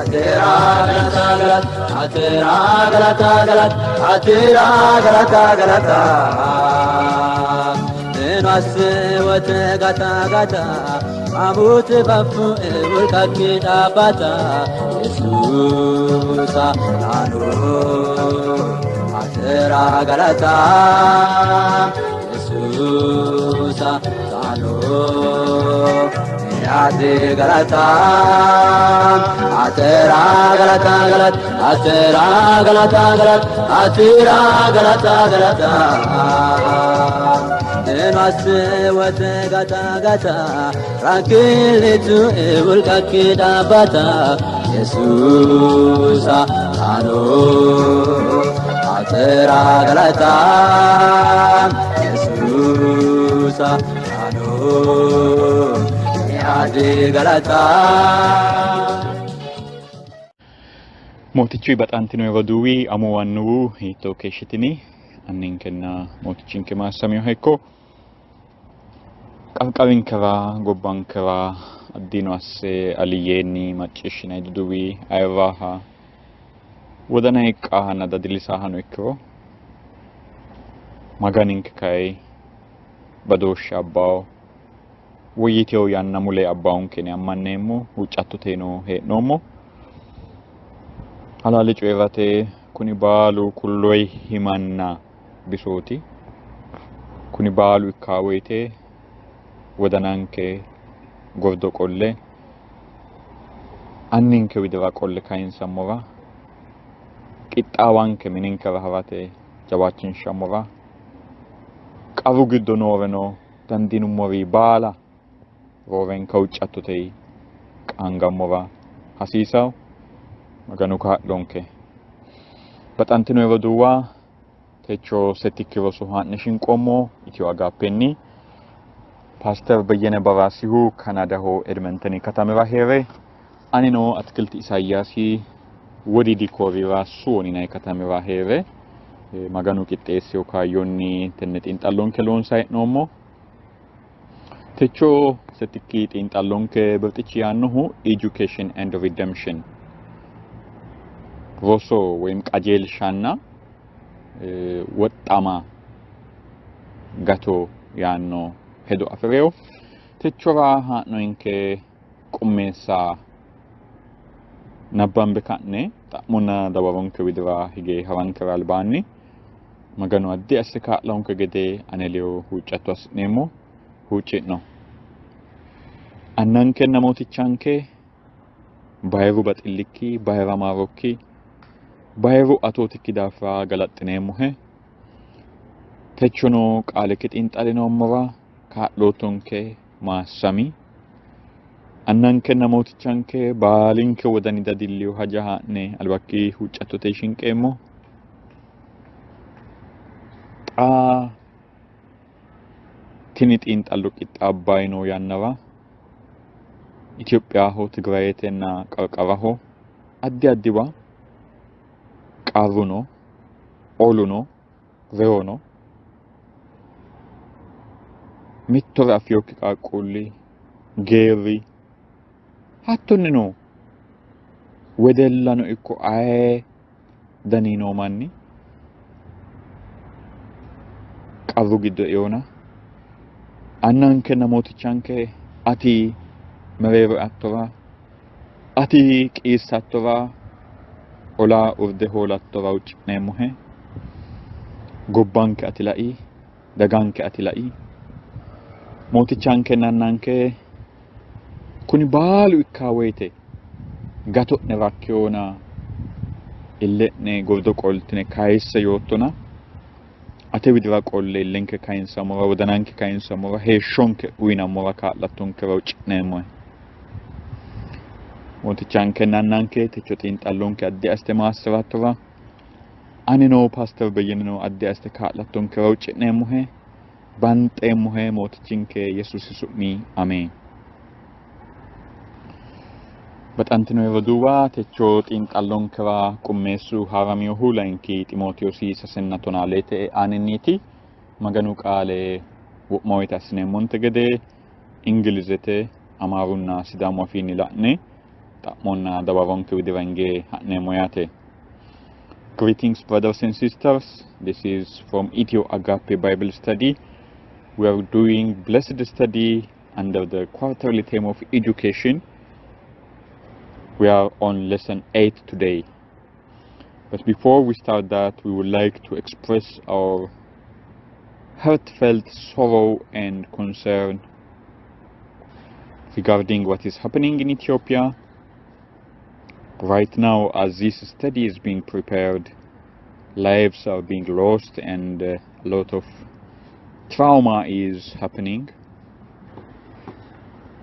Atera galata galata atera galata galata atera galata galata Enas wote gata gata አሙት ባፉ ውልቃኪ ዳባታ ኢየሱሳ ናኑ አትራ ገለታ ኢየሱሳ ታኑ ያዚ ገለታ አትራ ገለታ ገለት አትራ ገለታ ገለት አትራ ገለታ ገለታ Emas wote gata gata rakilitu ulkaki dabata Yesusa tano atera galata Yesusa tano yaadi galata. Mootichu baxantino roduuwi amuwu annuwu hiittoo keeshshitini? Anninkenna mootichinke maassaminoha ikko. Qarqarinkera gobbankera addino asse aliyyeenni macciishshinanni duduwi ayirraha wodana hiiqqaahanna dadillisaahano ikkiro Maganinke kayi badooshshe abbawo woyyitewo yanna mule abbawonke yine ammanneemmo, huuccattoteno hee'noommo. Halaale coyi'rate kuni baalu kulloyi himanna bisooti. Kuni baalu ikkaa woyite wodananke gordo qolle anninke widira qolle kayinsammora qixxaawanke mininkera harate jawaachinshammora qarru giddo nooreno dandiinummori baala roorenka huuccattote qaangammora hasiisawo. Maganu kaa'lonke. Baxantino roduuwa techo settikki roso haa'ne shinqoommo Itiyo Agaappenni. Paaster Beyyene Baraasihu Kanaadaho Edmenteni katamira hee're anino Atikilti Isayaasi Wodiidi Koorira Suwon yinanni katamira hee're Maganu qixxeessino kaayyonni tenne xiinxallonke loonsanni hee'noommo. Techo settikki xiinxallonke birxichi yaannohu Education and Redemption, roso woyim qajeelshanna woxxama gato yaanno hedo afi'reyo. Techora haa'noyinke qummeessa nabbambe ka'ne xa'monna dawaronke widira hige harankera albaanni Maganu addi asse kaa'lonke gede ane ledo huuccatto assi'neemmo. Huucci'no. Annankenna mootichanke bayiru baxillikki, bayira maarokki, bayiru atootikki daafira galaxxineemmohe. Techono qaalekki xiinxallinoommora kaa'loottonke, maassami. Annankenna mootichanke baalinke wodani dadilliyo haja haa'ne albakki huuccattote shinqeemmo. Xa tini xiinxallo qixxaabbanni noo yannara Itophiyaho Tigrayetenna qarqaraho addi addiwa qarru no, olu no, reyo no. Mittore afinokki qaaqquulli, geerri hattonnino wedellano ikko ayee dani noo manni qarru giddo eona annankenna mootichanke ati mereero eattora, ati qiissattora, ola urde hoolattora huucci'neemmohe. Gobbanke ati lai, daganke ati lai. Mootichankenna annanke kuni baalu ikkaa woyite gato'ne rakkiyona ille'ne gordo qoltine kayisse yoottona ate widira qolle illenke kayinsammora, wodananke kayinsammora, heeshshonke uyinammora kaa'lattonkera huucci'neemmohe. Mootichankenna annanke techo xiinxallonke addi assite maassi'rattora anino Paaster Beyyeneno addi assite kaa'lattonkera huucci'neemmohe. Banxeemmohe mootichinke Yesuusi su'mi ameen. Baxantino roduuwa techo xiinxallonkera qummeessu haaraminohu layinki Ximootewoosi sasenna tonaa leete aaninniiti. Maganu qaale wo'ma woyite assineemmonte gede Ingilizete, Amaarunna Sidaamu afiinni la'ne Xa'monna dawaronke widira hinge ha'neemmo yaate. Greetings, brothers and sisters. This is from Ethio Agape Bible Study. We are doing blessed study under the quarterly theme of education. We are on lesson 8 today. But before we start that, we would like to express our heartfelt sorrow and concern regarding what is happening in Ethiopia. Right now, as this study is being prepared, lives are being lost and a lot of trauma is happening.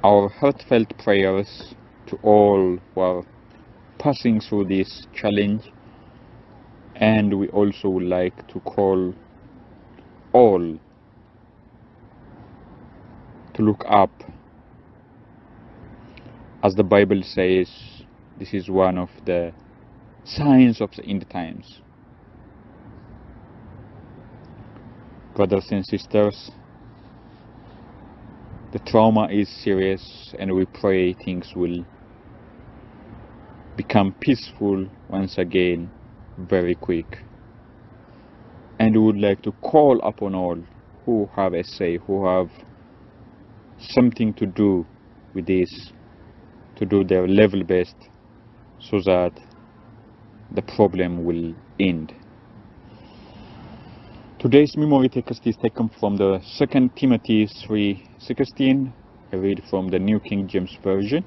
Our heartfelt prayers to all who are passing through this challenge, and we also would like to call all to look up. As the Bible says, this is one of the signs of the end times. Brothers and sisters, the trauma is serious, and we pray things will become peaceful once again very quick. And we would like to call upon all who have a say, who have something to do with this, to do their level best so that the problem will end. Today's memory text is taken from the 2 Timothy 3:16. I read from the New King James Version.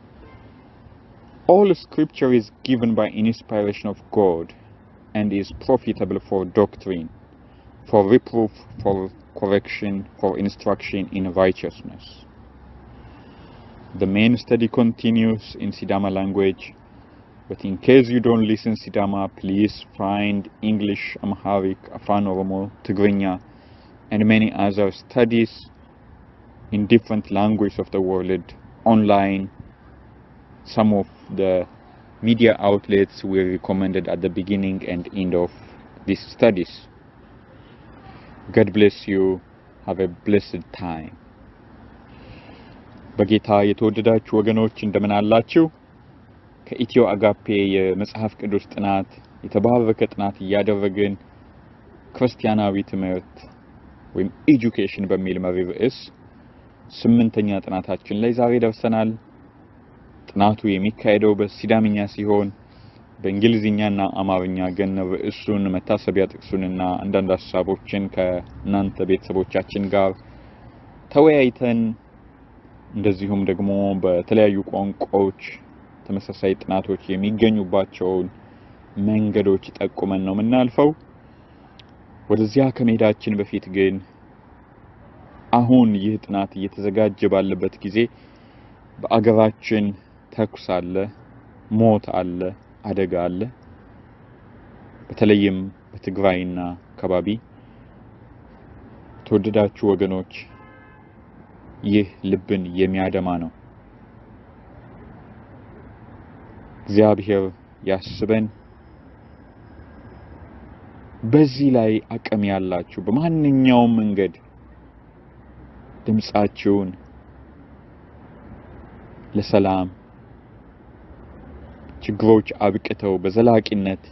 All scripture is given by inspiration of God and is profitable for doctrine, for reproof, for correction, for instruction in righteousness. The main study continues in Sidama language, but in case you don't listen Sidama, please find English, Amharic, Afan Oromo, Tigrinya, and many other studies in different languages of the world online. Some of the media outlets were recommended at the beginning and end of these studies. God bless you. Have a blessed time. በጌታ የተወደዳችሁ ወገኖች፣ እንደምን አላችሁ? ከኢትዮ አጋፔ የመጽሐፍ ቅዱስ ጥናት የተባረከ ጥናት እያደረግን ክርስቲያናዊ ትምህርት ወይም education በሚል መሪ ርዕስ ስምንተኛ ጥናታችን ላይ ዛሬ ደርሰናል። ጥናቱ የሚካሄደው በሲዳምኛ ሲሆን በእንግሊዝኛና አማርኛ ግን ርዕሱን፣ መታሰቢያ ጥቅሱንና አንዳንድ ሀሳቦችን ከእናንተ ቤተሰቦቻችን ጋር ተወያይተን እንደዚሁም ደግሞ በተለያዩ ቋንቋዎች ተመሳሳይ ጥናቶች የሚገኙባቸውን መንገዶች ጠቁመን ነው የምናልፈው። ወደዚያ ከመሄዳችን በፊት ግን አሁን ይህ ጥናት እየተዘጋጀ ባለበት ጊዜ በአገራችን ተኩስ አለ፣ ሞት አለ፣ አደጋ አለ። በተለይም በትግራይና አካባቢ። ተወደዳችሁ ወገኖች፣ ይህ ልብን የሚያደማ ነው። እግዚአብሔር ያስበን። በዚህ ላይ አቅም ያላችሁ በማንኛውም መንገድ ድምጻችሁን ለሰላም፣ ችግሮች አብቅተው በዘላቂነት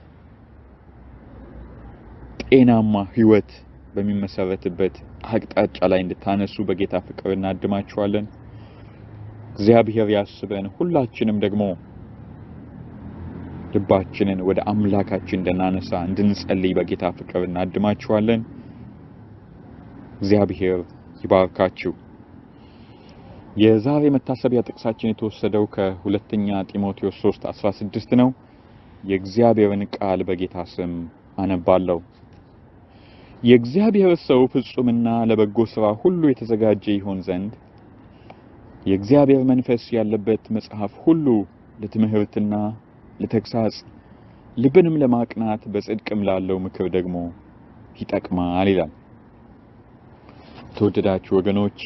ጤናማ ሕይወት በሚመሰረትበት አቅጣጫ ላይ እንድታነሱ በጌታ ፍቅር እናድማችኋለን። እግዚአብሔር ያስበን። ሁላችንም ደግሞ ልባችንን ወደ አምላካችን እንድናነሳ፣ እንድንጸልይ በጌታ ፍቅር እናድማችኋለን። እግዚአብሔር ይባርካችሁ። የዛሬ መታሰቢያ ጥቅሳችን የተወሰደው ከሁለተኛ ጢሞቴዎስ 3:16 ነው። የእግዚአብሔርን ቃል በጌታ ስም አነባለሁ። የእግዚአብሔር ሰው ፍጹምና ለበጎ ሥራ ሁሉ የተዘጋጀ ይሆን ዘንድ የእግዚአብሔር መንፈስ ያለበት መጽሐፍ ሁሉ ለትምህርትና ለተግሣጽ፣ ልብንም ለማቅናት፣ በጽድቅም ላለው ምክር ደግሞ ይጠቅማል ይላል። ተወደዳችሁ ወገኖች፣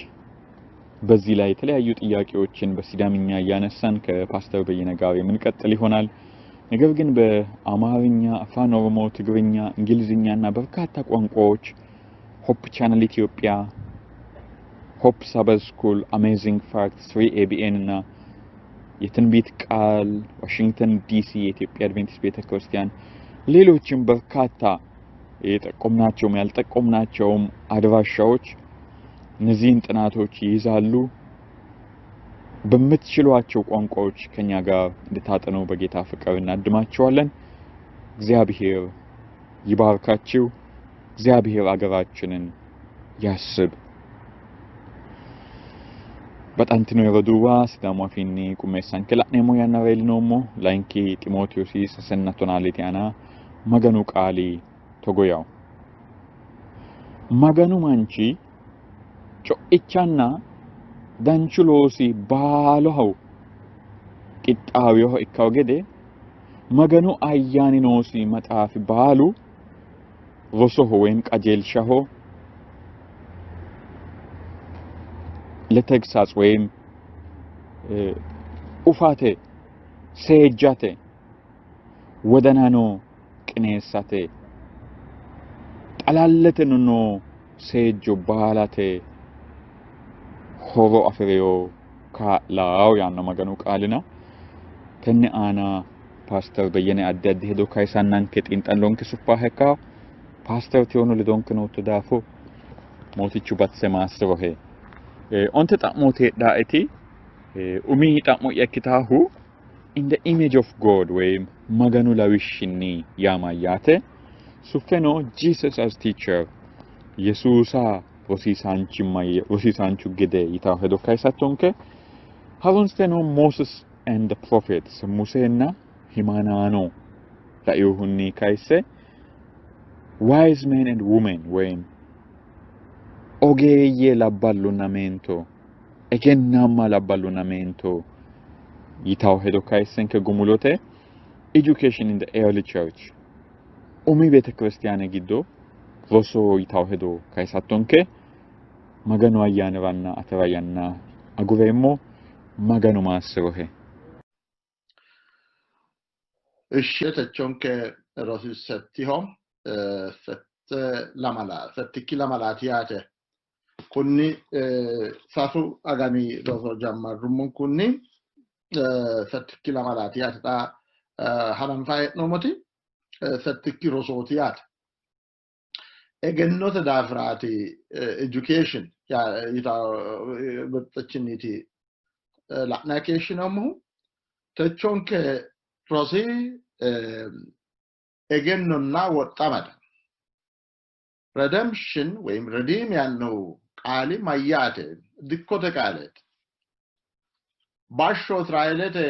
በዚህ ላይ የተለያዩ ጥያቄዎችን በሲዳምኛ እያነሳን ከፓስተር በየነ ጋር የምንቀጥል ይሆናል። ነገር ግን በአማርኛ፣ አፋን ኦሮሞ፣ ትግርኛ፣ እንግሊዝኛ እና በርካታ ቋንቋዎች Hope Channel ኢትዮጵያ፣ Hope Sabbath School፣ Amazing Fact፣ 3 ABN እና የትንቢት ቃል፣ ዋሽንግተን ዲሲ የኢትዮጵያ አድቬንቲስት ቤተክርስቲያን፣ ሌሎችም በርካታ የጠቆምናቸውም ያልጠቆምናቸውም አድራሻዎች እነዚህን ጥናቶች ይይዛሉ። በምትችሏቸው ቋንቋዎች ከኛ ጋር እንድታጠኑ በጌታ ፍቅር እናድማቸዋለን። እግዚአብሔር ይባርካችሁ። እግዚአብሔር አገራችንን ያስብ። Baxantino roduuwa Sidaamu afiinni qummeessanke la'neemmo yannara iillinoommo. Layinki Ximootewoosi sasenna tonaalete aana Maganu qaali togo yawo. Maganu manchi co'ichanna danchu loosi baaloho qixxaawiyoho ikkawo gede Maganu ayyaani noosi maxaafi baalu rosoho ወይም qajeelshaho ለተግሳጽ ወይም ufate seejjate wodanano qineessate xalalleteno noo seejjo baalate horo afi'reyo kaa'lawo yaanno Maganu qaalina. Tenne aana Paaster Beyyene addi addi hedo kayisannanke xiinxallonke suffaaha ikkawo. Paaster Tiyono ledonke nootto daafo Mootichu batise maassirohe. Onte xa'mooti heedhaeti umi xa'mo'ya ikkitaahu in the image of God ወይም Maganu lawishshinni yaa mayyaate? Suffeno Jesus as teacher Yesuusa rosiisaanchimma rosiisaanchu gede yitawo hedo kayisattonke. Harunsiteno Moses and the prophets Musenna himanaano lainohunni kayisse wise men and women ወይም ogeeyye labballunna meento egennaamma labballunna meento yitawo hedo kayissenke gumulote education in the early church umi beetekiristiyaane giddo roso yitawo hedo kayisattonke. Maganu ayyaaniranna atera yanna agureemmo. Maganu maassirohe. Ishshi techonke rosi settiho sette lamala settikki lamalaati yaate. Kunni sasu agani roso jammarrummonkunni settikki lamalaati yaate. Xa hananfayi hee'noommoti settikki rosooti yaate. Egennote daafiraati education yitawo birxichinniiti la'nayi keeshshinoommohu. Techonke rosi egennonna woxxamate. Redemption ወይም redeem ያልነው qaali mayyaate? Dikkote qaaleeti. Bashsho Israeelete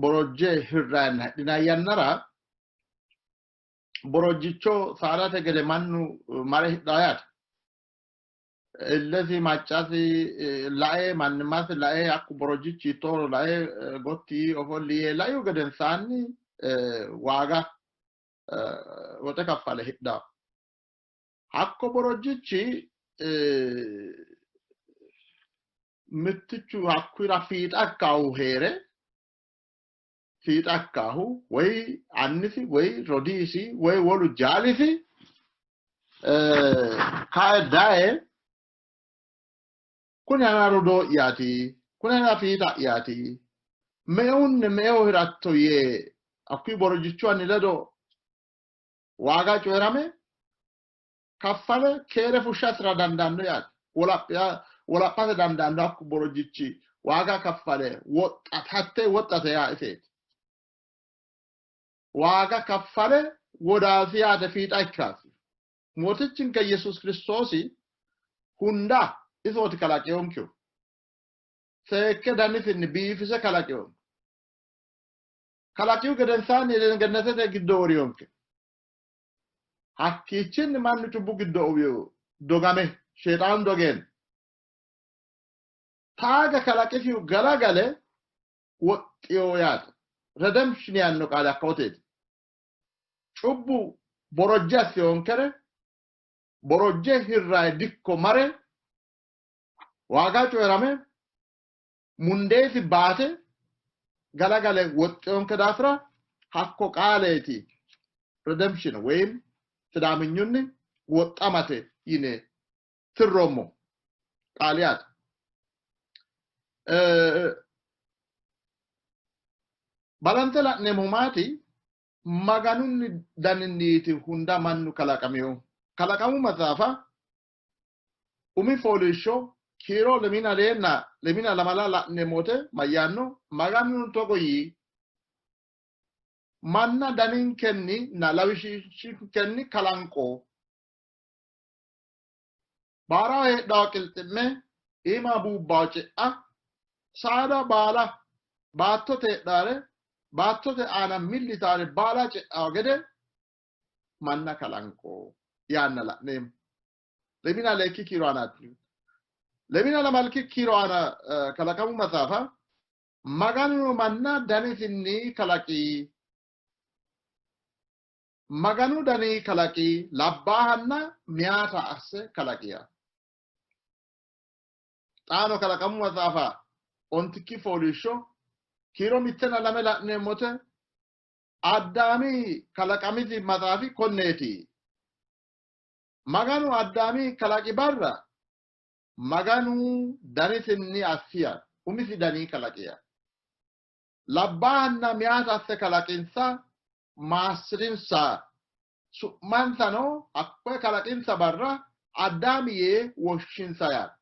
borojje hirranna hidhinanni yannara borojjicho saadate gede mannu mare hidhaa yaate. Illesi maccasi lae mannimmasi lae hakku borojjichi hiittoohoro lae gotti yii ofolli yee laihu gedensaanni waaga woxe kaffale hidhaa. Hakko borojjichi mittichu hakkuyira fiixa ikkaahu hee're fiixa ikkaahu woy annisi woy rodiisi woy wolu jaalisi kae daye kuni ana rodoo'yaati, kuni ana fiixa'yaati, meunni meo hiratto yee hakkuyi borojjichu anni ledo waaga coyi'rame kaffale keere fushshasira dandaanno yaate. Wolaphate dandaanno hakku borojjichi waaga kaffale woxxate hattee woxxate yaa iseeti. Waaga kaffale wodaasi yaate fiixa ikkasi. Mootichinke Yesuus Kiristoosi hunda isooti kalaqeyonkehu. Seekke danisinni biifise kalaqeyonke. Kalaqihu gedensaanni Edeni Gennetete giddo woriyonke. Hakkiichinni mannu cubbu giddo uwihu dogame Sheexaanu dogeen taaga kalaqisihu galagale woxxiyo yaate. Redemption yaanno qaali hakkawoteeti. Cubbu borojje assiyonkere borojje hirrayi dikko mare waaga coyi'rame mundeesi baate galagale woxxiyonke daafira hakko qaaleeti redemption ወይም Sidaaminyunni woxxamate yine tirroommo qaali yaate. Balanxe la'neemmohu maati? Maganunni daninniiti hunda mannu kalaqamino. Kalaqamu maxaafa umi fooliishsho kiiro lemina leenna lemina lamala la'neemmo wote mayyaanno? Maganu togo yii, manna daninkenni na lawishshinkenni kalanqo. Baaraho heedhawo qilxi'me, iima buubbawo ce''a, saada baala, baattote heedhaare, baattote aana milli yitaare baala ce'awo gede manna kalanqo yaanna la'neemmo. Lemina leekki kiiro aanaati. Lemina lamalki kiiro aana kalaqamu maxaafa Maganu manna danisinni kalaqi. Maganu dani kalaqi labbaahanna meyaata asse kalaqiya. Xaano kalaqamu maxaafa ontikki fooliishsho kiiro mittenna lame la'neemmote Addaami kalaqamisi maxaafi konneeti. Maganu Addaami kalaqi barra Maganu danisinni assiya, umisi dani kalaqiya. Labbaahanna meyaata asse kalaqinsa, maassi'rinsa, su'mansano hakkoye kalaqinsa barra Addaami yee woshshinsa yaanno.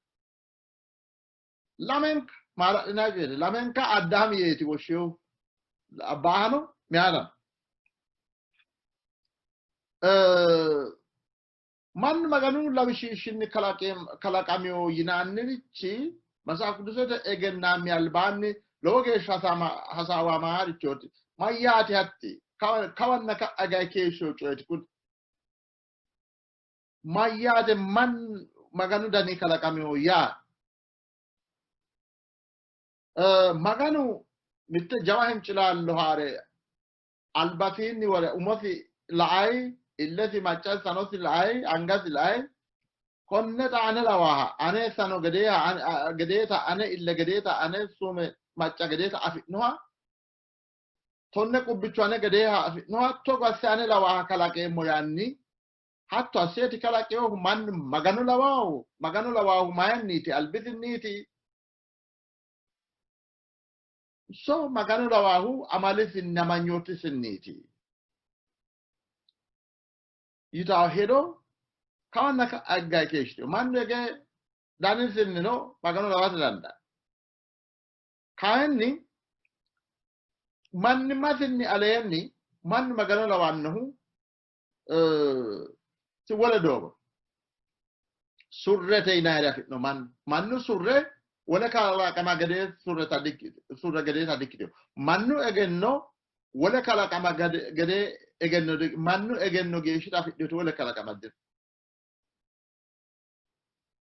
Lamenka maala'linanni coyeeti. Lamenka Addaami yeeti woshshinohu. Labbaahano meyaatano. Mannu Maganu lawishshinni kalaqamino yinannirichi Matsaaf Qidusete egennaammi albaanni lowo geeshsha hasaawamaarichooti. Mayyaati hatti? Kawanna ka'a gayi keeshshino coyeeti kuni. Mayyaate mannu Maganu dani kalaqamino yaa? Maganu mitte jawa hincilaallo haare albasiinni wore umosi laai, illesi, maccasi, sanosi laai, angasi laai, konne xa ane lawaaha, ane sano gedeeha, gedeeta, ane ille gedeeta, ane suume macca gedeeta afi'noha, tonne qubbicho ane gedeeha afi'noha, togo asse ane lawaaha kalaqeemmo yaanni, hatto asseeti kalaqinohu mannu Maganu lawaahu, Maganu lawaahu mayinniiti? Albisinniiti? So Maganu lawaahu amalisinni amanyootisinniiti yitawo hedo kawanna ka'a higgayi keeshshitino. Mannu hige danisinnino Maganu lawate dandaanno. Kayinni mannimmasinni aleenni mannu Magano lawannohu wole doogo surrete yinayire afi'no mannu. Mannu surre wole kalaqama gedee surre gedeeta dikkitino. Mannu egenno wole kalaqama gedee egenno mannu egenno geeshshita afidhinoti wole kalaqama dino.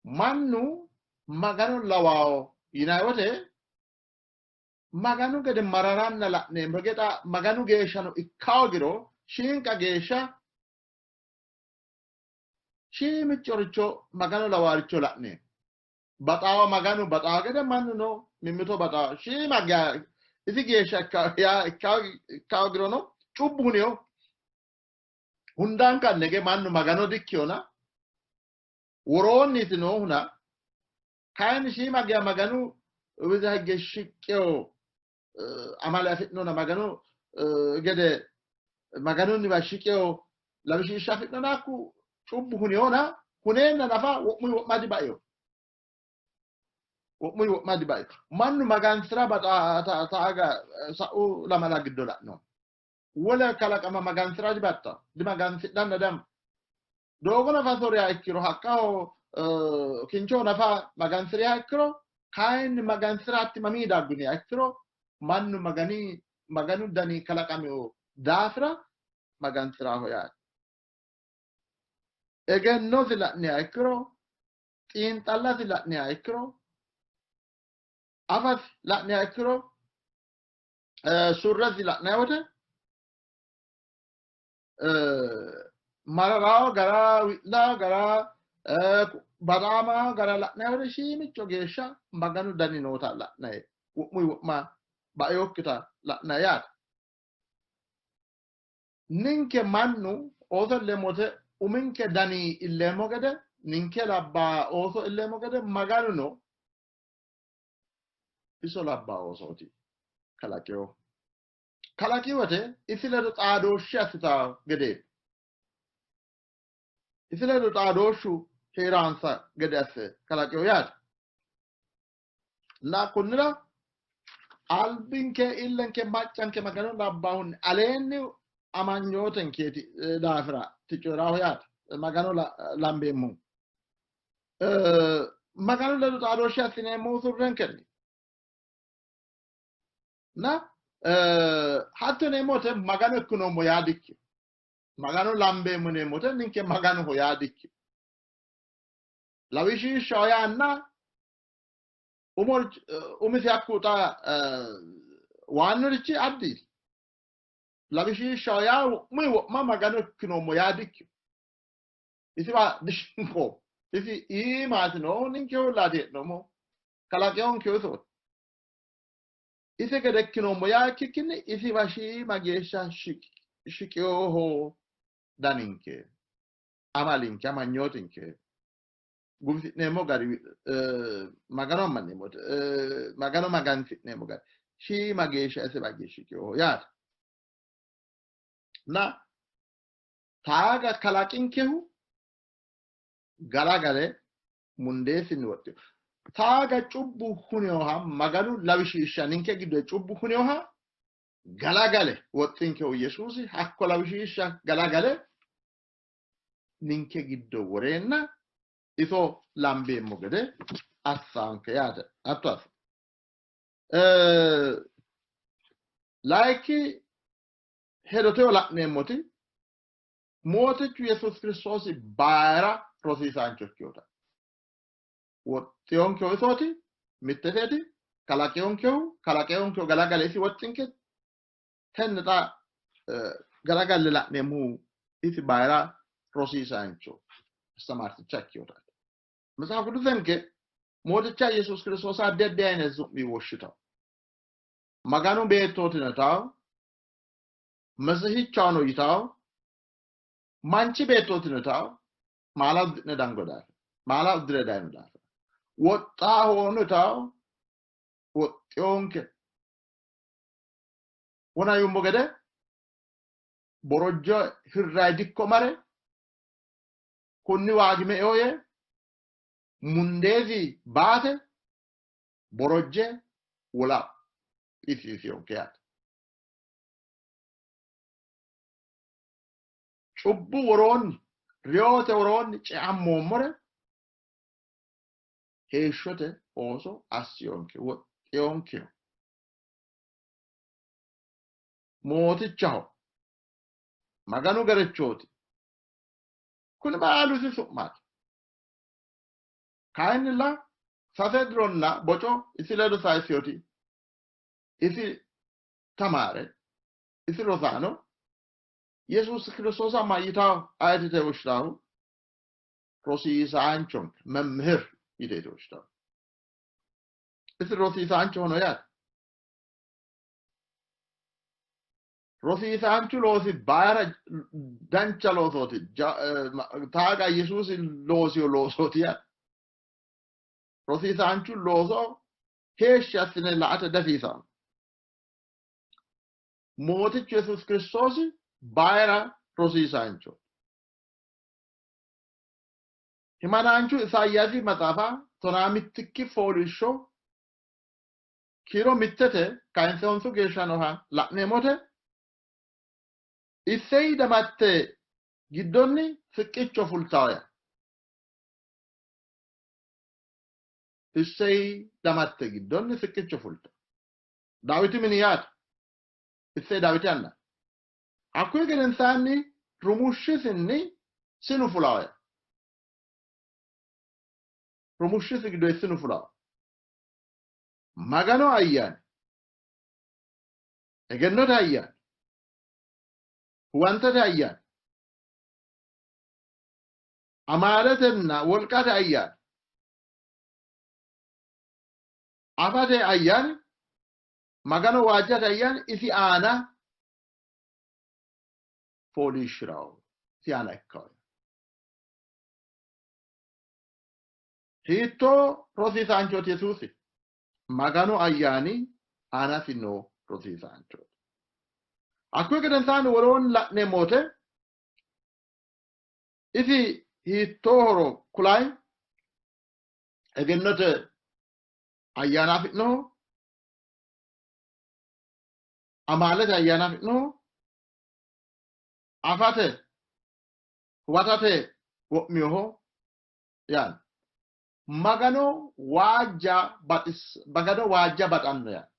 Mannu Magano lawawo yinanni wote Maganu gede mararanna la'neemmo gede Maganu geeshshano ikka hoogiro shiinqa geeshsha shiimiccoricho Maganu lawaaricho la'neemmo. Baxaawa Maganu baxaawa gede mannuno mimmito baxaawa shiima isi geeshsha ikka hoogirono cubbu huniyo hundaankanne ge mannu Magano dikkiyona woroonniiti noohuna kayinni shiima geya Maganu widira higge shiqqeyo amale afi'nona Maganu gede Maganunniwa shiqeyo lawishsha afi'nona hakku cubbu huniyona huneenna nafa wo'muyi wo'ma dibaino. Wo'muyi wo'ma dibaino. Mannu magansi'ra baxaa sa'u lamala giddo la'no. Wole kalaqama magansi'ra dibaxxa dimagansidhanna dam doogo nafa soriha ikkiro haqqaho kinchoho nafa magansi'riha ikkiro kayinni magansi'ra hatti mamii dagguniha ikkiro mannu magani maganu dani kalaqamino daafira magansi'raho yaate. Egennosi la'niha ikkiro xiinxallasi la'niha ikkiro afasi la'niha ikkiro surresi la'nanni wote mararao gara wi'lao gara baxaamao gara la'nanni wote shiimicho geeshsha Maganu dani noota la'nanni wo'muyi wo'ma bainokkita la'nanni yaate. Ninke mannu ooso illeemmo wote uminke dani illeemmo gede ninke labbaa ooso illeemmo gede Maganuno iso labbaa oosooti kalaqino. Kalaqi wote isi ledo xaadooshshe assitaa gede isi ledo xaadooshshu hee'raansa gede asse kalaqino yaate. Na kunnira albinke illenke maccanke Magano labbahunni aleenni amanyootenkeeti daafira ticoyiraaho yaate. Magano lambeemmohu. Maganu ledo xaadooshshe assineemmohu surrenkenni. Na hatto yineemmo wote Magano ikkinoommo yaa dikkino. Magano lambeemmo yineemmo wote ninke Maganoho yaa dikkino. Lawishshaho yaanna umo umisi hakku xa waannurichi addiiti. Lawishshaho yaa wo'munni wo'ma Magano ikkinoommo yaa dikkino. Isiwa dishinqoommo. Isi iimaati noohu ninke uullaati hee'noommo. Kalaqinonkehu isooti. Isi gede ikkinoommo yaa ikkikkinni isiwa shiima geeshsha shiqinoho daninke, amalinke, amanyootinke, guwisi'neemmo gari, Magano ammanneemmo, Magano magansi'neemmo gari shiima geeshsha isiwa shiqinoho yaate. Na taaga kalaqinkehu galagale mundeesinni woxxino. Taaga cubbu huninoha Maganu lawishsha ninke giddo cubbu huninoha galagale woxxinkehu Yesuusi hakko lawishsha galagale ninke giddo woreenna iso lambeemmo gede assanke yaate. Hatto assa. Layikki hedoteyo la'neemmoti Mootichu Yesuusi Kiristoosi bayira rosiisaancho ikkinota. Woxxiyonkehu isooti, mitteteeti, kalaqiyonkehu, kalaqiyonkehu galagale isi woxxinke. Tenne xa galagalle la'neemmohu isi bayira rosiisaancho astamaarticha ikkinota. Metsaaf Qiddusenke Mooticha Yesuusi Kiristoosa addi addi ayine su'mi woshshitawo. Maganu beettooti yitawo, Mesihichahono yitawo, manchi beettooti yitawo, maala uddi'ne dango daafira, maala uddire dayino daafira. Woxxaahono yitawo, woxxiyonke. Wona yuummo gede borojjo hirrayi dikko mare kunni waagi me'eho yee mundeesi baate borojje wolaphisiisiyonke yaate. Cubbu woroonni reyote woroonni ceammoommore heeshshote ooso assiyonke woxxiyonkeho. Mootichaho Maganu gerechooti. Kuni baalu isi su'maati. Kayinnilla sase dironna boco isi ledo sayisiyoti isi tamaare isi rosaano Yesuusi Kiristoosa mayyitawo ayetite woshshitahu rosiisaanchonke memihir yiteeti woshshitahu. Isi rosiisaanchohono yaate. Rosiisaanchu loosi bayira dancha loosooti. Taaga Yesuusi loosiyo loosooti yaate. Rosiisaanchu looso heeshshi assine la''ate dihasiisanno. Mootichu Yesuusi Kiristoosi bayira rosiisaancho. Himanaanchu Isayaasi maxaafa 12 fooliishsho kiiro 1 kayinse 9 geeshsha nooha la'neemmote Isseyi damatte giddonni siqqicho fultawo yaa. Isseyi damatte giddonni siqqicho fultawo. Daawiti mini yaate. Isseyi Daawiti anna. Hakkuyi gedensaanni rumushshisinni sinu fulawo yaa. Rumushshisi giddoyi sinu fulawo. Maganu ayyaani, egennote ayyaani, huwantote ayyaani, amaaletenna wolqate ayyaani, afate ayyaani, Magano waajjate ayyaani isi aana fooliishshirawo, isi aana ikkawo. Hiittoo rosiisaanchooti Yesuusi? Maganu ayyaani aanasi noo rosiisaanchooti. Hakkuyi gedensaanni woroonni la'neemmo wote isi hiittoohoro kulayi egennote ayyaana afi'noho, amaalete ayyaana afi'noho, afate huwatate wo'minoho yaanno. Magano waajja baxis Magano waajja baxanno yaanno.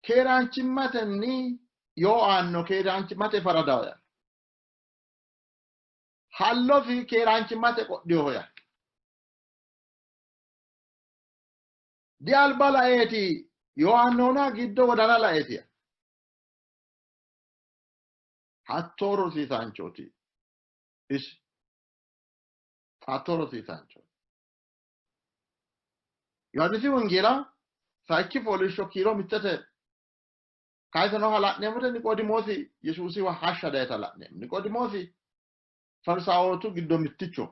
Keeraanchimmatenni yoo aanno, keeraanchimmate faradaho yaanno. Hallosi keeraanchimmate qodhinoho yaanno. Dialba laeeti yoo aannohuna giddo wodana laeeti yaanno. Hattoo rosiisaanchooti isi. Hattoo rosiisaanchooti. Yohaannisi Wongeela sayikki fooliishsho kiiro mittete kayise nooha la'neemmote Niqoodimoosi Yesuusiwa hashsha dayita la'neemmo. Niqoodimoosi Farisaawootu giddo mitticho.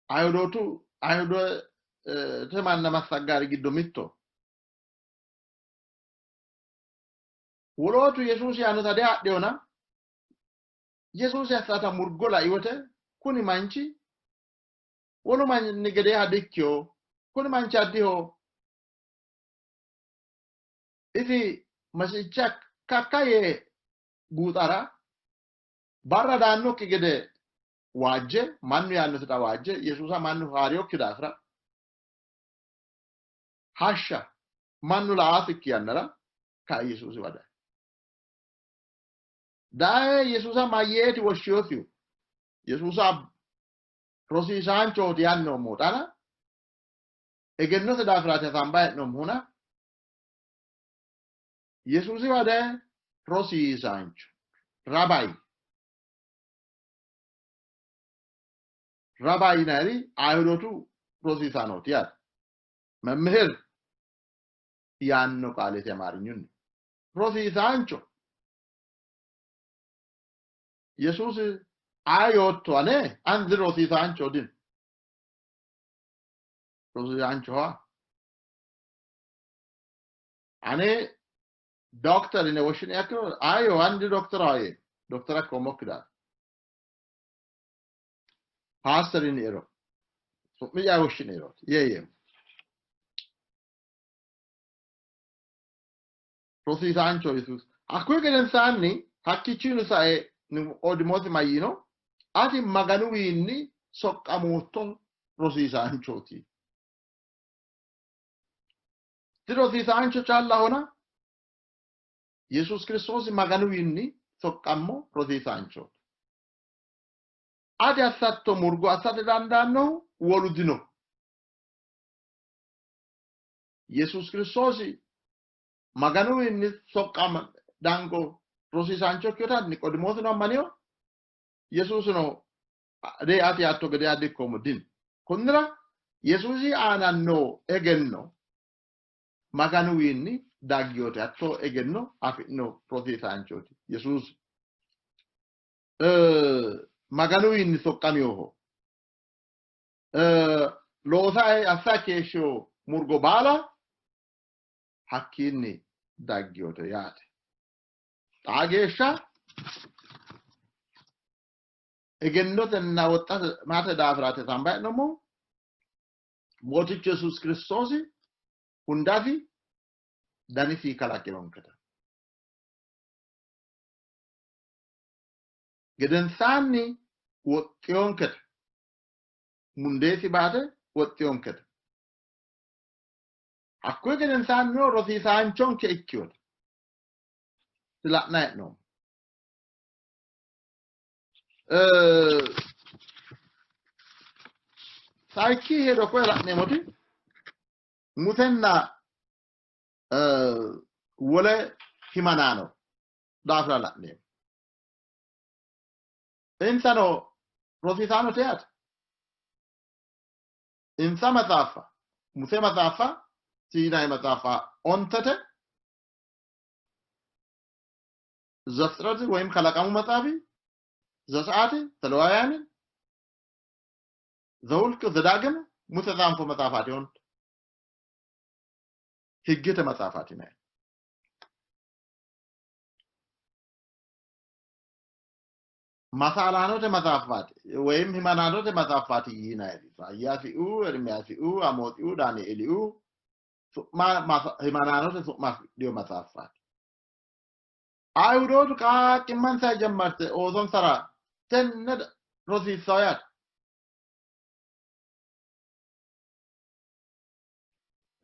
Ayihudootu Ayihudete manna massaggaari giddo mitto. Wolootu Yesuusi yaannota diadhihona Yesuusi assata murgo lai wote kuni manchi wolu manni gedeeha dikkino, kuni manchi addiho, isi Mesihicha kakka yee buuxara barra daannokki gede waajje, mannu yaannosita waajje, Yesuusa mannu haa'rinokki daafira hashsha mannu la''asikki yannara kae Yesuusiwa dayi. Daye Yesuusa mayyeeti woshshinosihu? Yesuusa rosiisaanchooti yaanni noommohu xana egennote daafiraati hasaambayi hee'noommohuna Yesuusiwa daye rosiisaancho rabayi rabayi yinayiri Ayihudootu rosiisaanooti yaate. Memihir yaanno qaaleeti Amaarinyunni. Rosiisaancho Yesuusi aye yootto ane? Ani dirosiisaancho dino. Rosiisaanchoha ane dokter yine woshshini akkiro ayo ani didoktoraho yee doktora ikkoommokki daafira paaster yini ero su'mi'ya woshshini erooti yee yeemmo. Rosiisaancho Yesuusi hakkuyi gedensaanni hakkiichino sae Niqoodimoosi mayyiino? Ati Maganuwiinni soqqamootto rosiisaanchooti. Dirosiisaancho callahona Yesuusi Kiristoosi Maganuwiinni soqqammo rosiisaanchooti. Ati assatto murgo assate dandaannohu wolu dino. Yesuusi Kiristoosi Maganuwiinni soqqama dango rosiisaancho ikkinota Niqoodimoosino ammanino. Yesuusino dee ati yaatto gede adikkoommo dino. Kunnira Yesuusi aana noo egenno Maganuwiinni dagginote. Hattoo egenno afi'no rosiisaanchooti Yesuusi. Maganuwiinni soqqaminoho. Loosa assa keeshshino murgo baala hakkiinni dagginote yaate. Xaa geeshsha egennotenna woxxate daafiraati hasaambayi hee'noommohu. Mootichu Yesuusi Kiristoosi hundasi danisi kalaqinonketa. Gedensaanni woxxinonketa. Mundeesi baate woxxinonketa. Hakkuyi gedensaannino rosiisaanchonke ikkinota la'nanni hee'noommo. Sayikki hedo koye la'neemmoti Musenna wole himanaano daafira la'neemmo. Insano rosiisaanote yaate. Insa maxaaffa Muse maxaaffa Siinayi maxaaffa ontete ዘፍጥረት ወይም ከለቃሙ መጽሐፊ ዘጸአት ዘሌዋውያን ዘውልቅ ዘዳግም ሙሴ ጻንፎ መጽሐፋት ይሆን። Higgete maxaafaati yinanni. Masaalaanote maxaafaati ወይም himanaanote maxaafaati yinanni. Isaayyaasiu, Ermiyaasiu, Amoosiu, Daanieeliu su'ma himanaanote su'ma afidhino maxaafaati. Ayihudootu qaaqqimmansa jammarte oosonsara tenne rosiissawo yaate.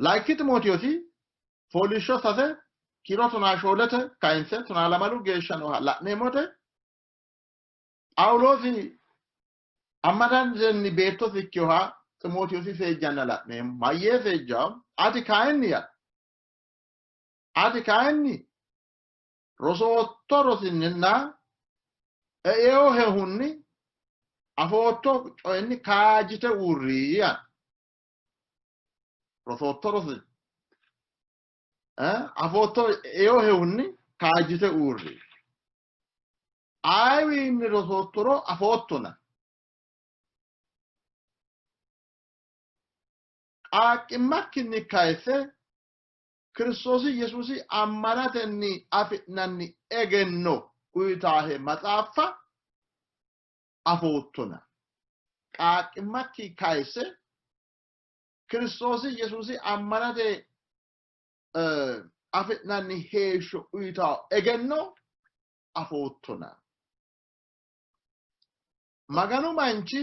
Layinki Ximootewoosi fooliishsho 3 kiiro 14te kayinse 12 geeshsha nooha la'neemmote Phaawuloosi ammanantenni beettosi ikkinoha Ximootewoosi seejjanna la'neemmo. Mayyee seejjawo? Ati kayinni ya ati kayinni rosootto rosinninna eeohehunni afootto coyinni kaajjite uurri yaanno. Rosootto rosi afootto eohehunni kaajjite uurri. Ayewiinni rosoottoro afoottona. Qaaqqimmakkinni kayisse Kiristoosi Yesuusi ammanatenni afi'nanni egenno uyitaahe maxaaffa afoottona. Qaaqqimmakki kayisse Kiristoosi Yesuusi ammanate afi'nanni heeshsho uyitawo egenno afoottona. Maganu manchi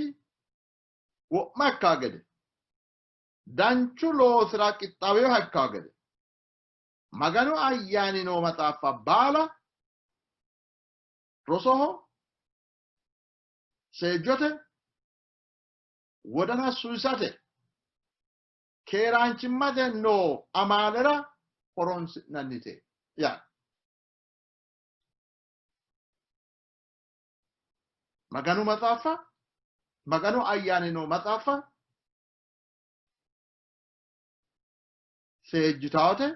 wo'ma ikkaa gede, danchu loosira qixxaaweha ikkaa gede, Maganu ayyaani noo maxaaffa baala rosoho, seejjote, wodana suwisate, keeraanchimmate noo amaalera horonsi'nannite yaa. Maganu maxaaffa, Maganu ayyaani noo maxaaffa seejjitawote,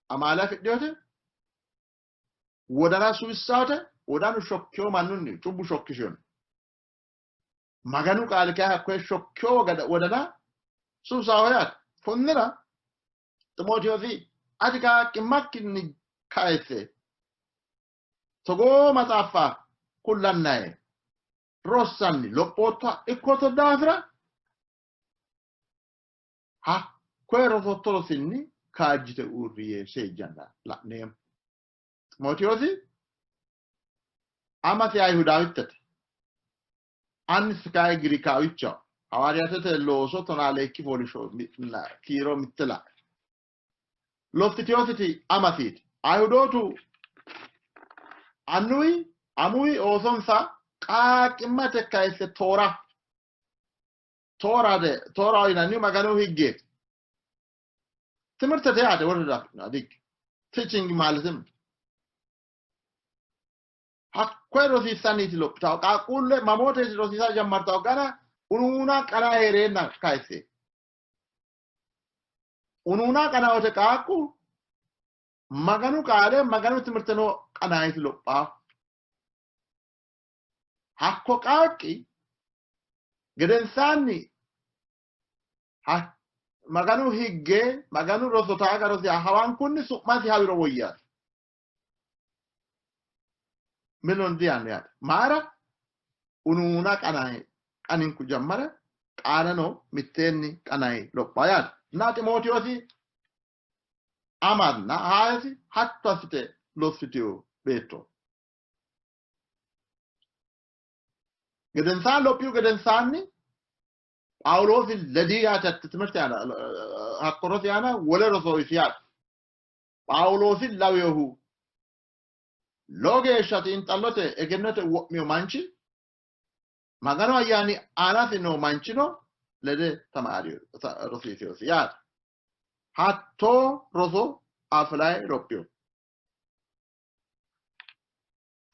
amaale afidhinote, wodana suwissawote, wodanu shokkiyo mannunni cubbu shokkishino. Maganu qaali kayi hakkoye shokkiyo wodana suwisawo yaate. Konnira Ximootewoosi ati qaaqqimmakkinni kayisse togoo maxaaffa kullannae rossanni lophoottoha ikkootto daafira hakkoye rosotto rosinni kaajjite uurri yee seejjanna la'neemmo. Ximootewoosi amasi Ayihudaawittete, annisi kayi Girikaawichaho. Hawaariyaatete looso 12 fooliishsho kiiro 1 la'e. Lossitewositi amasiiti. Ayihudootu annuwi amuwi oosonsa qaaqqimmate kayisse Toora Toorate Tooraho yinannihu Maganu higgeeti. Timirtete yaate wole daafira dik teaching ማለትም hakkoye rosiissanniiti lophitawo qaaqquulle mamooteeti rosiisa jammartawo gara unuuna qana hee'reenna kayisse unuuna qanawote qaaqqu Maganu qaale Maganu timirte noo qanaayiti lophaa hakko qaaqqi gedensaanni Maganu higge Maganu roso taaga rosi hawankunni su'masi hawiro woyyaati. Milon diyaanno yaate. Maara unuuna qanaye qaninku jammare qaaleno mitteenni qanaye lopha yaate. Na Ximootewoosi amanna haayesi hatto assite lossitino beetto. Gedensaanni lophihu gedensaanni Phaawuloosi ledi yaate hatte timirte aana hakko rosi aana wole roso uyisi yaate. Phaawuloosi lawinohu lowo geeshsha xiinxallote egennote wo'mino manchi Maganu ayyaani aanasi noo manchino lede tamaari rosiisinosi yaate. Hattoo roso afi'rayi lophino.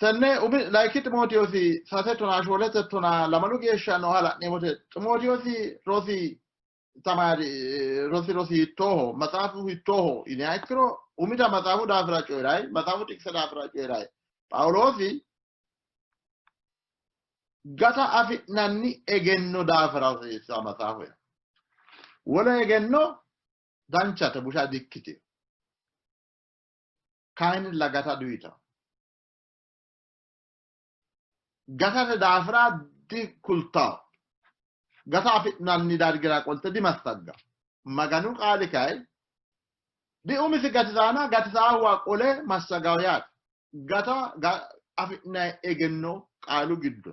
Tenne umi layinki Ximootewoosi 3 14te 12 geeshsha nooha la'neemmote Ximootewoosi rosi tamaari rosi rosi hiittooho maxaafu hiittooho yiniha ikkiro umita maxaafu daafira coyi'rayi maxaafu xiqise daafira coyi'rayi Phaawuloosi gata afi'nanni egenno daafira rosiisa maxaafu yaa wole egenno Danchate busha dikkitino. Kayinnilla gata diuyitawo. Gatate daafira dikultawo. Gata afi'nanni dargira qolte dimassaggawo. Maganu qaali kayi diumisi gatisaana gatisaahuwa qole massagawo yaate. Gata afi'nanni egenno qaalu giddo.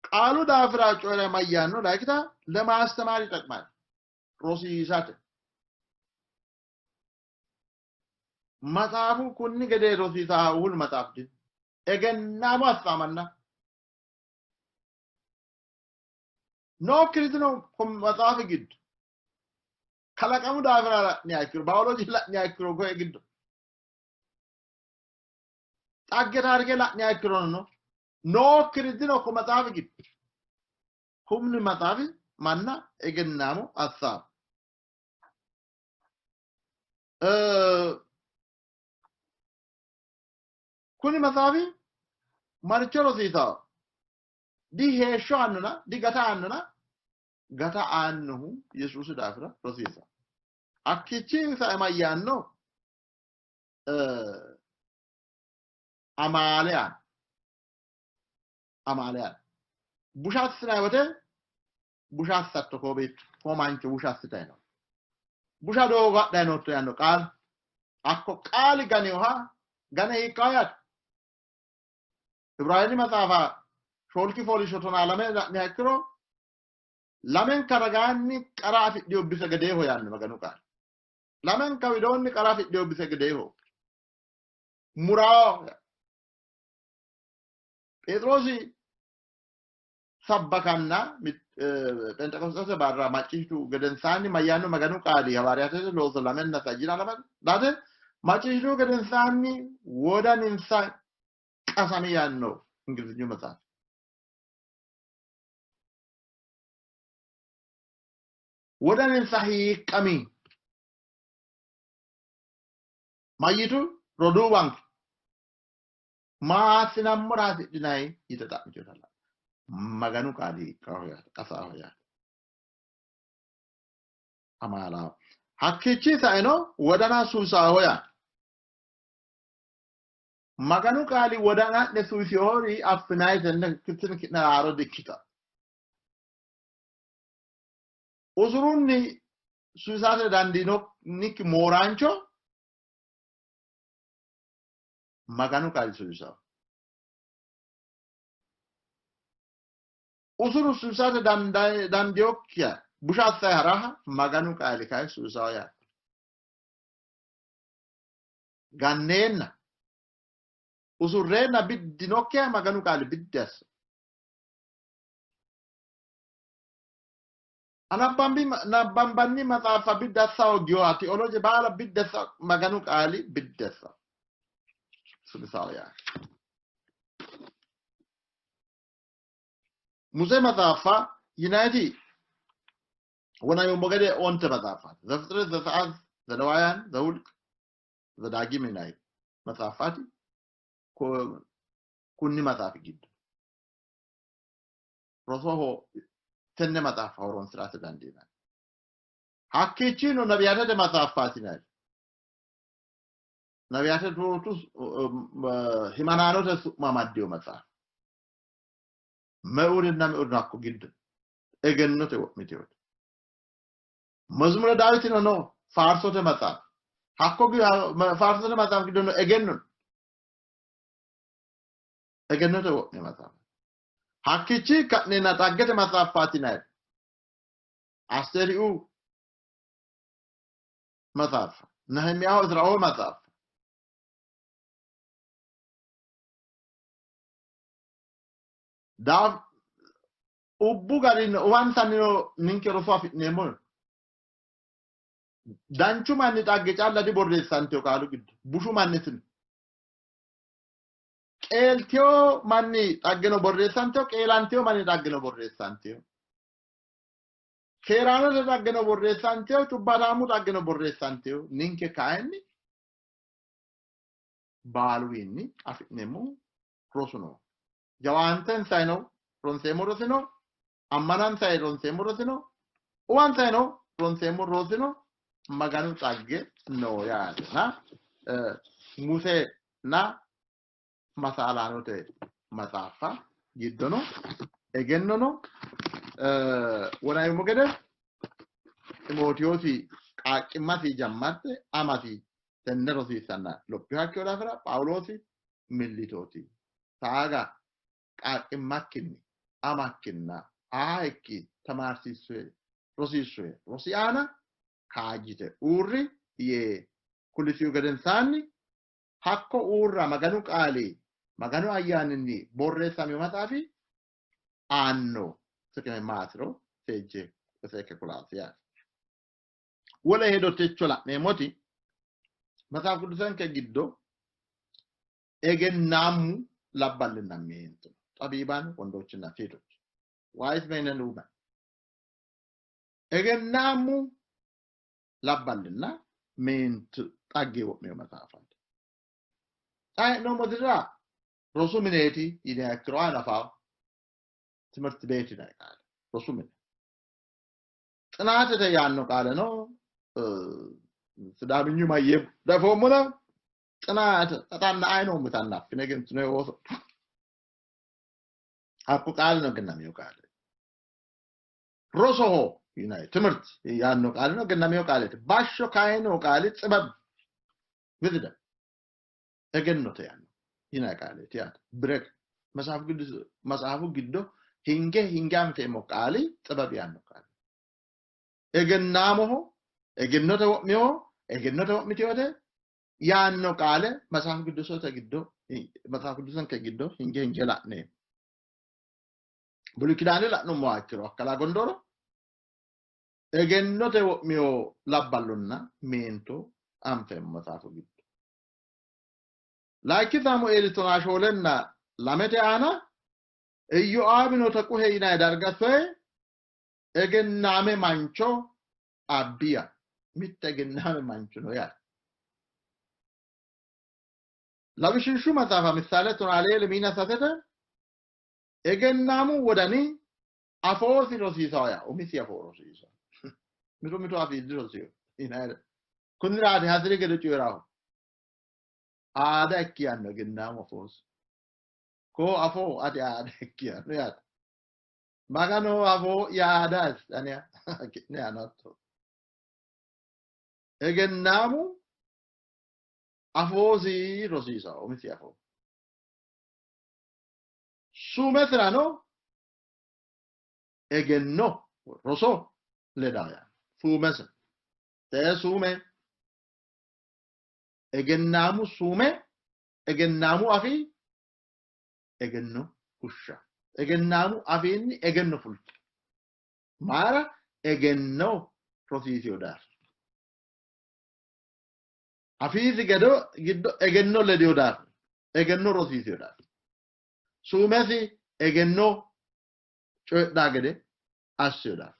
Qaalu daafira coyi're mayyaanno layikita ለማስተማር ይጠቅማል። Rosiisate. Maxaafu kunni gedee rosiisaa wolu maxaaf dino. Egennaamo assaamanna. Nookkiri dino maxaafi giddo. Kalaqamu daafira la'niha ikkiro, baayoloji la'niha ikkiro koye giddo. Xagge taarike la'niha ikkirono nookkiri dino ko maxaafi giddo. Humni maxaafi manna egennaamo assaamo. Kuni maxaafi maricho rosiisawo? Di heeshsho aannona, di gata aannona, gata aannohu Yesuusi daafira rosiisawo. Hakkiichi sae mayyaanno? Amaale aanno. Amaale aanno. Busha assinanni wote busha assatto koo beetto, koo mancho busha assitayi no. Busha doogo hadhayi nootto yaanno qaali. Hakko qaali ganeoha gane hiikkaho yaate? Ibraayini maxaafa 4 fooliishsho 12 la'niha ikkiro lamenka ragaanni qara afidhiyo bise gedeeho yaanno Maganu qaali. Lamenka widoonni qara afidhiyo bise gedeeho. Murao Pheexiroosi sabbakanna Phenxeqosxete barra macciishshitu gedensaanni mayyaanno Maganu qaali hawaariyaatete looso lamenna sajjina lame late macciishshitu gedensaanni wodaninsa qasami yaanno Ingilizinyu maxaafi. Wodaninsa hiiqqami mayyitu roduuwanke maa assinammora hasidhinayi yite xa'mitinotta la'no. Maganu qaali hiiqqaho yaate, qasaho yaate, amaalaho. Hakkiichi saeno wodana suusaho yaate. Maganu qaali wodana'ne suusiyoori affinayi tenne tini ki'ne haaro dikkita. Usurunni suusate dandiinokki mooraancho Maganu qaali suusaho. Usuru suusate dandiyokkiha busha assayi haraha Maganu qaali kayi suusaho yaate. Ganneenna usurreenna biddinokkiha Maganu qaali biddi asso. Nabbambanni maxaafa biddi assa hooggiyoha tioloje baala biddi assa Maganu qaali biddi assa suusaho yaate. Muse maxaafa yinayiti wona yoommo gede 9 maxaafaati. Zefixret, Zetza'at, Zelewaawuyan, Zehulq, Zedaagim yinayi maxaafaati kunni maxaafi giddo. Rosoho tenne maxaafa horoonsi'rate dandiinanni. Hakkiichino nabiyaatete maxaafaati yinayi. Nabiyaatete tootu himanaanote su'ma amaddino maxaafa. Meurinna meurinna hakko giddo egennote wo'mitinote. Mezmure Daawitino no faarsote maxaafa. Hakko faarsote maxaafa giddo no egenno no. Egennote wo'mino maxaafa. Hakkiichi ka'neenna xaggete maxaafaati yinayi. Asteeriu maxaafa. Nehimiyaho Iziraoo maxaafa. Daaf ubbu garinni uwansannino ninke roso afi'neemmo. Danchu manni xagge calla diborreessantino qaalu giddo. Bushu mannitino. Qeeltiyo manni xaggeno borreessantino, qeelantiyo manni xaggeno borreessantino. Keeraanote xaggeno borreessantino, cubbaataamu xaggeno borreessantino. Ninke kayinni baaluwiinni afi'neemmo rosu no. Jawaantensayino ronseemmo rosi no, ammanansay ronseemmo rosi no, uwansayino ronseemmo rosino Maganu xagge no yaatena Musenna masaalaanote maxaaffa giddono egennono wonayummo gede Ximootewoosi qaaqqimmasi jammarte amasi tenne rosiissanna lophinoha ikkino daafira Phaawuloosi millitooti. Saaga qaaqqimmakkinni amakkinna ahaahekki tamaarsiissuhe rosiissuhe rosi aana kaajjite uurri yee kulisihu gedensaanni hakko uurra Maganu qaali Maganu ayyaaninni borreessamino maxaafi aanno xiqime maatiro seejje seekke kulaasi yaate. Wole hedo techo la'neemmoti Maxaafu Qiddusenke giddo egennaammu labballinna meentu xabiibaan wondoochinna ሴቶች wise men and women egennaammu labballinna meentu xagge wo'mino maxaafaati. Xa hee'noommo dirira rosu mineeti yiniha ikkiro ayi nafawo timirti beeti yinanni qaale rosu mine. Xinaatete yaanno qaaleno sidaaminyu mayyee dafoommona xinaate xaxanna ayi noommo yitanna affine egentino ooso. Hakku qaalino egennamino qaale. Rosoho yinanni timirti yaanno qaalino egennamino qaaleeti. Bashsho kayino qaali xibab wisdom egennote yaanno yinanni qaaleeti yaate. Birek matsaafu giddo hinge hinge anfeemmo qaali xibab yaanno qaale. Egennaamoho, egennote wo'minoho, egennote wo'mitinote yaanno qaale matsaafu qiddusote giddo matsaafu qiddusenke giddo hinge hinge la'neemmo. Buluy Kidaane la'nummoha ikkiro Akkala Gondooro egennote wo'mino labballonna meento anfeemmo matsaafu giddo. Layinki Saamueeli tonaa shoolenna lamete aana Iyoaabino Tequhe yinanni darga soye egennaame mancho abbiya mitte egennaame mancho no yaate. Lawishshu maxaafa Missaale tonaa lee lemiina sasete egennaamu wodani afoosi rosiisawo yaa umisi afoo rosiisawo. Mitu mitu afii dirosiyo yinayire. Kunniraati hasi'ri gede coyi'rahu. Aada ikki yaanno egennaamu afoosi. Koo afoo ati aada ikki yaanno yaate. Maganu afoo yaada ane ki'ne yaanatto. Egennaamu afoosi rosiisawo umisi afoo. Suumesirano egenno roso ledawo yaanno. Suumese. Tee suume egennaamu suume egennaamu afii egenno fushsha. Egennaamu afiinni egenno fultu. Mayira egenno rosiisiyo daafira. Afiisi gedo giddo egenno lediyo daafira. Egenno rosiisiyo daafira. Suumesi egenno coyidhaa gede assiyo daafira.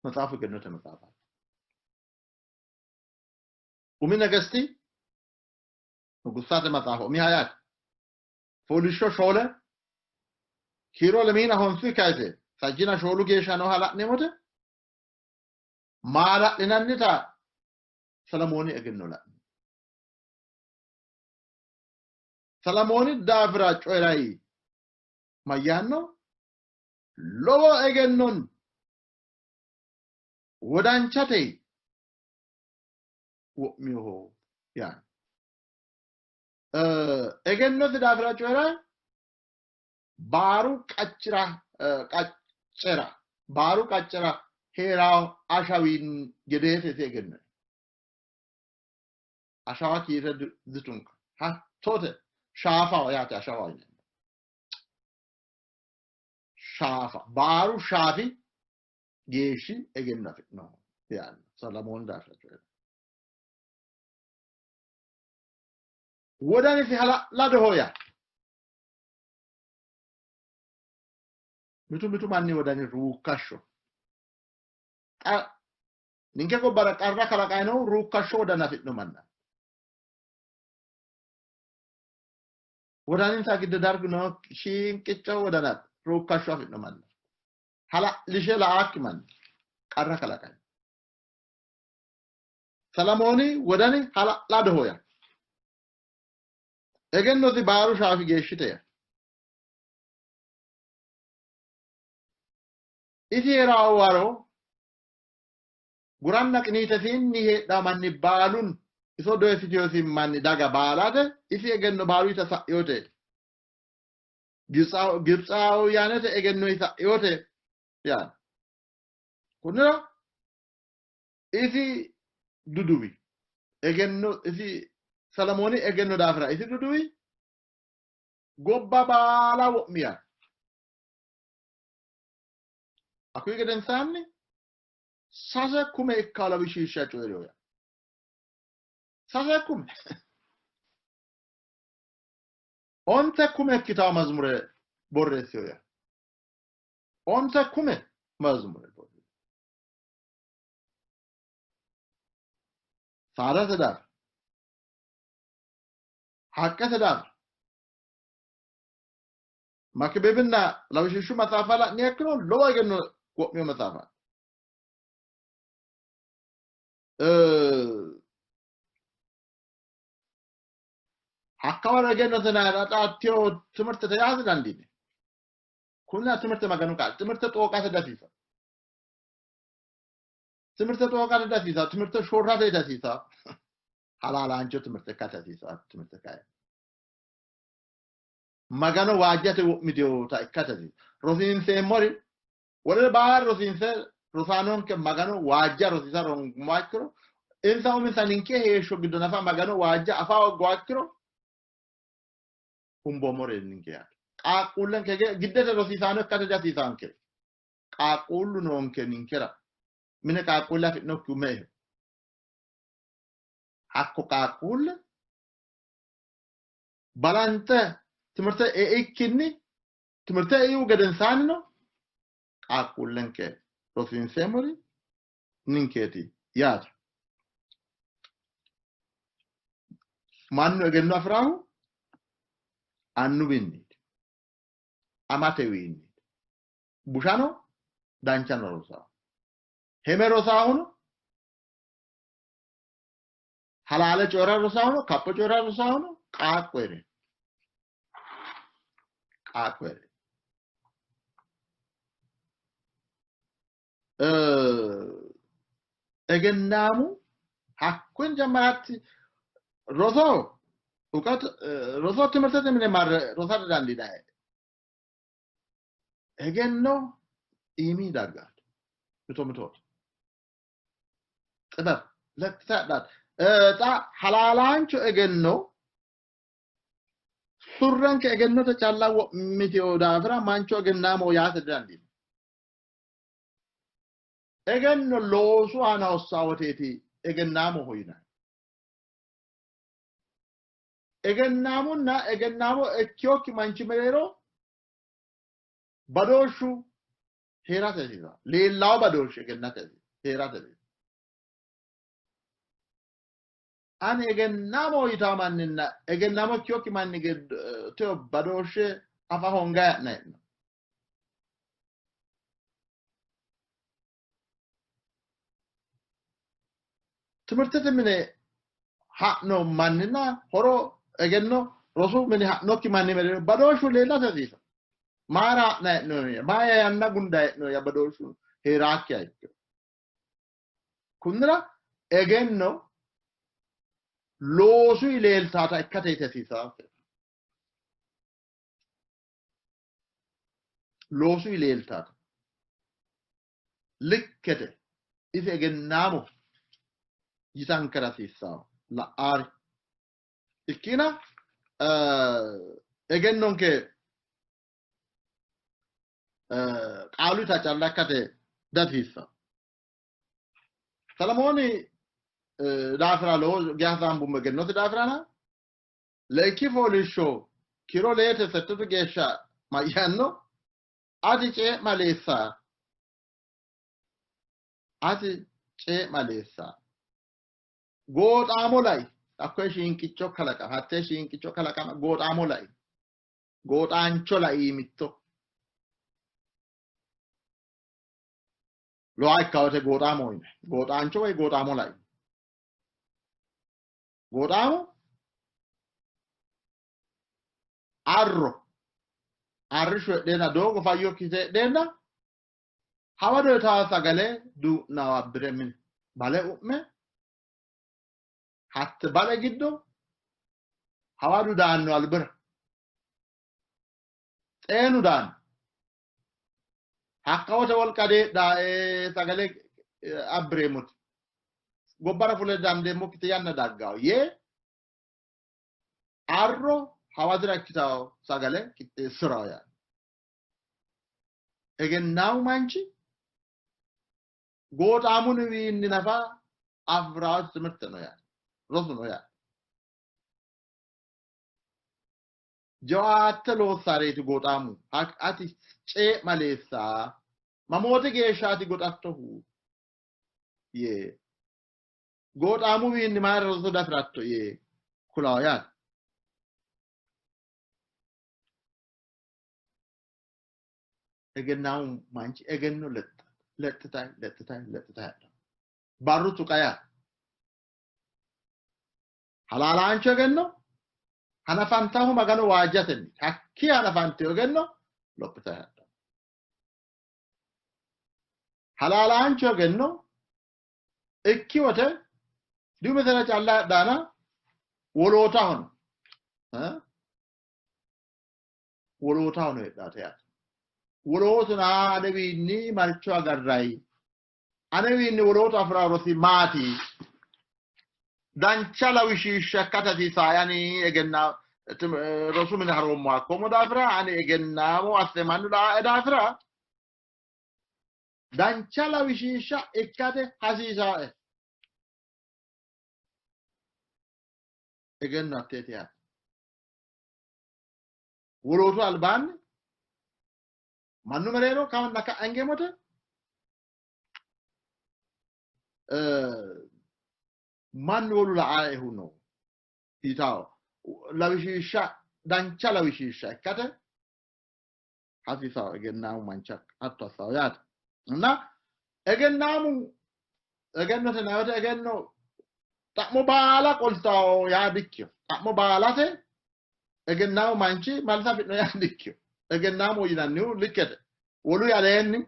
Maxaafu egennote maxaafaati. Umi Negesti Nugussate maxaafa umiha yaate. Fooliishsho shoole kiiro lemiina honsu kayise sajjina shoolu geeshsha nooha la'neemmote maala'linannita Salamooni egenno la'ne. Salamooni daafira coyi'rayi mayyaanno? Lowo egennon wodanchate wo'minoho yaanno. Egennosi daafira coyi'ra baaru qaccira qaccera baaru qaccera hee'rawo ashawi gedeete isi egenno. Ashawa kiirre ditunka. Hattoote shaafaho yaate ashawa yinanni. Shaafa baaru shaafi geeshshi egenno afi'noho yaanno Salamooni daafira coyi'ra. Wodanisi hala'ladoho yaa. Mitu mitu manni wodani ruukkashsho. Xa ninke gobbara qarra kalaqayi noohu ruukkashsho wodana afi'no manna. Wodaninsa giddo dargu noo shiinqicco wodana ruukkashsho afi'no manna. Hala'lishe la'aakki manni qarra kalaqanno. Salamooni wodani hala'ladoho ya. Egennosi baaru shaafi geeshshite ya. Isi hee'rawo waro guranna qiniitesiinni heedhaa manni baalun iso doyissiteyosi manni daga baalate isi egenno baaluyita sa'yote. Gibitsaawuyaanete egenno sa'yote yaanno. Kunnira isi duduwi egenno isi Salamooni egenno daafira isi duduwi gobba baala wo'mi yaanno. Hakkuyi gedensaanni 3,000 ikka lawishshiishsha coyi'rino yaanno. 3,000 9,000 ikkitaa mazmure borreessino yaanno. 9,000 mazmure borreessino. Saadate daafira, haqqete daafira, Makibibinna lawishshu maxaafa la'niha ikkiro lowo egenno wo'mino maxaafa. Hakkawaro egennote xaattiyo timirtete yaate dandiine. Kunna timirte Maganu qaali timirte xooqate dasiisa. Timirte xooqate dasiisa, timirte shorrate dasiisa. Halaalaancho timirte ikkate hasiisa timirte kayi. Magano waajjate wo'mitewota ikkate hasiisa. Rosiinseemmori wolere baala rosiinse rosaanonke Magano waajja rosiisa hoongummoha ikkiro insa uminsa ninke heeshsho giddo nafa Magano waajja afa hoogguha ikkiro humboommore ninke yaate. Qaaqquullenke giddete rosiisaano ikkate dihasiisaanke. Qaaqquullu noonke ninkera. Mine qaaqquulle afi'nokkihu meeho. Hakko qaaqquulle balanxe timirte eikkinni timirte eihu gedensaannino qaaqquullenke rosiinseemmori ninkeeti yaate. Mannu egenno afi'rahu annuwinniiti, amatewiinniiti. Bushano danchano rosaho. Heme rosaahuno halaale coyi'ra rosaahuno kapho coyi'ra rosaahuno qaaqqu hee're. Qaaqqu hee're. Egennaamu hakkunni jammaratti roso እውቀት roso timirtete mine marre rosa didandiinanni. Egenno iimi daggaati. Mito mitooti. Xibeb lexxite adhaati. Xa halaalaancho egenno surrenke egennote calla wo'mitino daafira mancho egennaamo yaate didandiinanni. Egenno loosu aana hossaa woteeti egennaamoho yinanni. Egennaamunna egennaamo ikkiyokki manchi mereero badooshshu hee'rate hasiisanno. Leellawo badooshshi egennate hee'rate hasiisanno. Ani egennaamo yitaa manninna egennaamo ikkiyokki manni giddo badooshshe afa hoonga ya'na hee'no. Timirtete mine ha'no manninna horo egenno rosu mine ha'nokki manni mereero badooshshu leellate hasiisanno. Maara ha'na hee'noonni, maaya yanna gunda hee'noonni badooshshu hee'raakkiha ikkiro. Kunnira egenno loosuyi leeltaata ikkate yite hasiisanno. Loosuyi leeltaata. Likkete isi egennaamo yitankera hasiissanno la'aari. Ikkina egennonke qaaluyita calla ikkate dihasiissanno. Salamooni daafira lowo geya hasaambummo egennosi daafirana leikki fooliishsho kiiro leete settutu geeshsha mayyaanno? Ati cee'maleessa, ati cee'maleessa, gooxaamo lai, hakkoye shiinqicho kalaqama, hattee shiinqicho kalaqama gooxaamo lai, gooxaancho lai mitto. Lowa ikka wote gooxaamo yine gooxaancho woy gooxaamo lai. Gooxaamu arro arrishsho heedheenna doogo fayyo ikkite heedheenna hawado yitaa sagale duu'nawa abbire mine bale u'me hatte bale giddo hawadu daanno albira xeenu daanno hakka wote wolqa deedhae sagale abbireemmoti gobbara fule dandeemmokkiti yanna daggawo yee arro hawadira ikkitawo sagale qixxeessirawo yaanno. Egennaamu manchi gooxaamunniwiinni nafa afi'rawo timirte no yaate, rosu no yaate. Jawaatte loossareeti gooxaamu, ati cee'maleessa, mamoote geeshsha ati goxattohu yee gooxaamuwiinni mayira roso dafi'ratto yee kulawo yaate. Egennaamu manchi egenno lexxitayi lexxitayi lexxitayi hadhanno. Barru tuqa yaate. Halaalaancho egenno hanafantahu Magano waajjatenni hakkii hanafantino egenno lophitayi hadhanno. Halaalaancho egenno ikki wote diumisera calla hadhaana wolootahono wolootahono heedhaate yaate. Wolootuno anewiinni marcho agarrayi, anewiinni wolootu afi'ra rosi maati? Dancha lawishshiishsha ikkate hasiisae ani egenna rosu mine haroommo hakkoommo daafira ani egennaamo asse mannu laae daafira dancha lawishshiishsha ikkate hasiisae. Egenno hatteeti yaate. Wolootu albaanni mannu mereero kawanna ka'a hingeemmote mannu wolu la'aehu no yitawo lawishshiishsha dancha lawishshiishsha ikkate hasiisawo egennaamu manchi hatto assawo yaate. እና egennaamu egennote nayote egenno xa'mo baala qoltawo yaa dikkino. Xa'mo baalate egennaamu manchi malsa afi'no yaa dikkino. Egennaamu yinannihu likkete. Wolu aleenni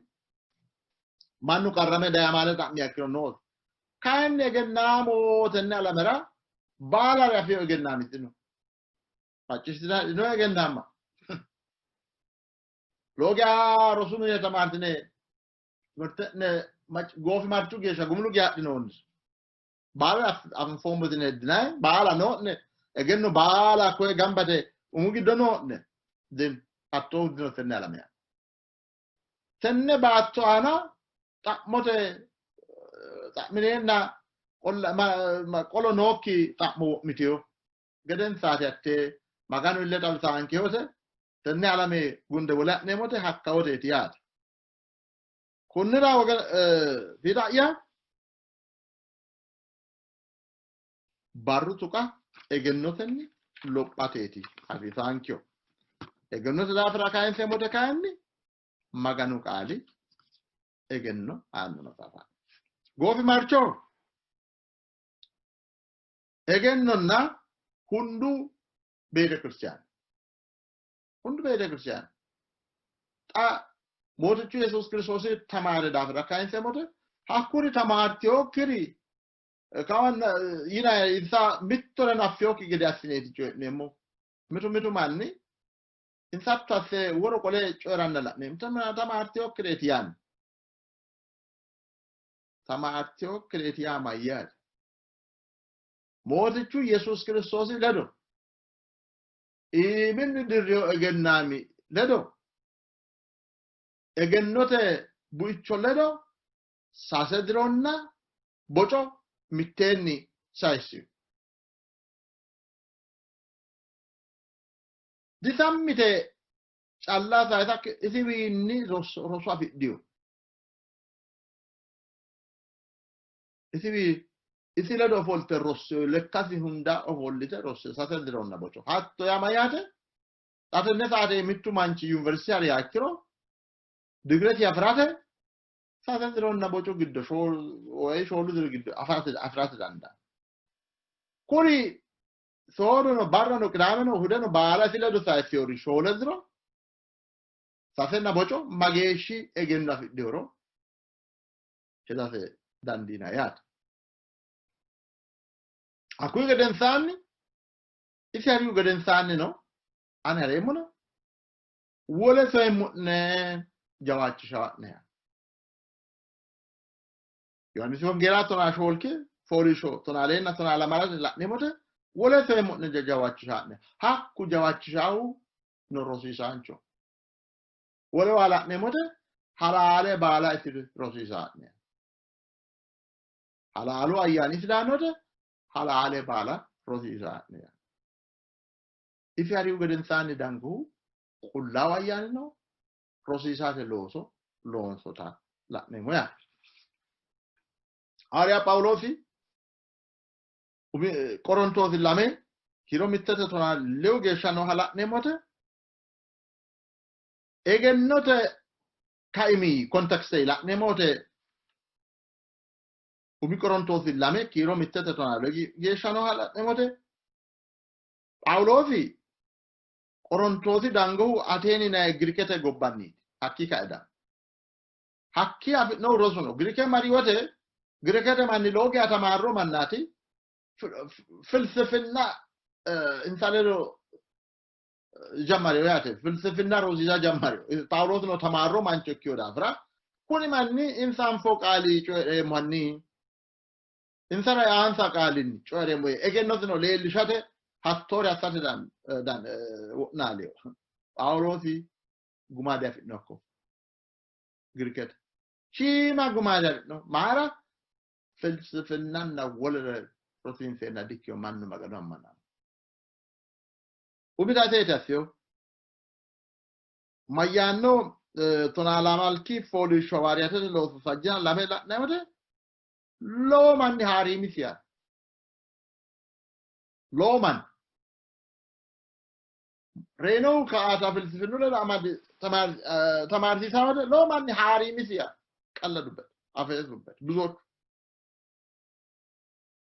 mannu qarrame dayamaale xa'miha ikkiro noosi. Kayinni egennaamu tenne alamera baalare afino egennaami dino. Macciishshitinanni egennaamma. Lowo geya rosu mine tamaartine timirte'ne goofimarchu geeshsha gumulu geya adhinoonni. Baala anfoommo yitine heddinanni baala noo'ne egenno baala koye gambate umu giddo noo'ne dino hattoohu dino tenne alame aana. Tenne baatto aana xa'mote xa'mineenna qolo nookki xa'mo wo'mitino gedensaati hattee Maganu ille xawisaankehote tenne alame gunde wole ha'neemmote hakka woteeti yaate. Kunnira fiixa'ya barru tuqa egennotenni lophateeti hasiisaankeho. Egennote daafira kayinseemmote kayinni Maganu qaali egenno aanno maxaafa. Goofimarcho egennonna hundu beetekiristiyaane. Hundu beetekiristiyaane xa Mootichu Yesuusi Kiristoosi tamaare daafira kayinseemmote hakkuri tamaartinokkiri kawanna yina insa mittoreno affinokki gede assineeti coyi'neemmo. Mitu mitu manni insa hatto asse woro qole coyi'ranna la'neemmo. Tamaartinokkireeti yaanno. Tamaartinokkireeti yaa mayyaate? Mootichu Yesuusi Kiristoosi ledo iiminni dirriyo egennaami ledo egennote buicho ledo sase dironna boco mitteenni sayissino. Disammite calla sayisakki isiwiinni roso afidhino. Isiwi isi ledo ofolte rossino, lekkasi hunda ofollite rossino sase dironna boco. Hatto yaa mayyaate? Xa tenne saate mittu manchi yuniversite hariha ikkiro digiresi afi'rate Sase dironna bocu giddo woy shoolu diri giddo afirate dandaanno. Kuri soodono barrano qidaameno hudeno baala isi ledo sayissewori shoole diro sasenna boco mageeshshi egenno afidhinoro hedate dandiinanni yaate. Hakkuyi gedensaanni isi harihu gedensaannino ani hareemmona wole soyemmo'ne jawaachisha'ne. Yohaannisi Wongeela 14 fooliishsho 12 12 la'neemmote wole soyemmo'ne jawaachisha'ne. Hakku jawaachishahu no rosiisaancho. Wolewa la'neemmote halaale baala isi rosiisa'ne. Halaalu ayyaani isi daannote halaale baala rosiisa'ne. Isi harihu gedensaanni danguhu qullaawu ayyaani no rosiisate looso loonsota la'neemmo yaate. Hawaariya Phaawuloosi Qorontoosi 2 kiiro 1 12 geeshsha nooha la'neemmote egennote kaimi kontekste la'neemmote umi Qorontoosi 2 kiiro 1 12 geeshsha nooha la'neemmote Phaawuloosi Qorontoosi dangohu Ateeni yinanni Girikete gobbanniiti. Hakkii kae daanno. Hakkii afi'nohu rosu no. Girike mari wote Girikete manni lowo geya tamaarro mannaati. Filsifinna insa ledo jammarino yaate. Filsifinna rosiisa jammarino. Phaawuloosino tamaarro mancho ikkino daafira kuni manni insa anfo qaali coyi'reemmohanni insara yaansa qaalinni coyi'reemmo yee egennosino leellishate hattoore assate wo'naalino. Phaawuloosi guma diafi'no hakko Girikete. Shiima guma diafi'no. Mayira? Filsifinnanna wolere rosiinseenna dikkino mannu Magano ammananno. Umi dateeti assiyo. Mayyaanno 12 fooliishsho hawaariyaatete looso sajjina 2 la'nanni wote lowo manni haariimisi yaate. Lowo manni. Reyinohu ka'aata filsifinnu ledo amadi tamaarsiisaa wote lowo manni haariimisi yaate. ቀለዱበት፣ አፌዙበት ብዙዎቹ።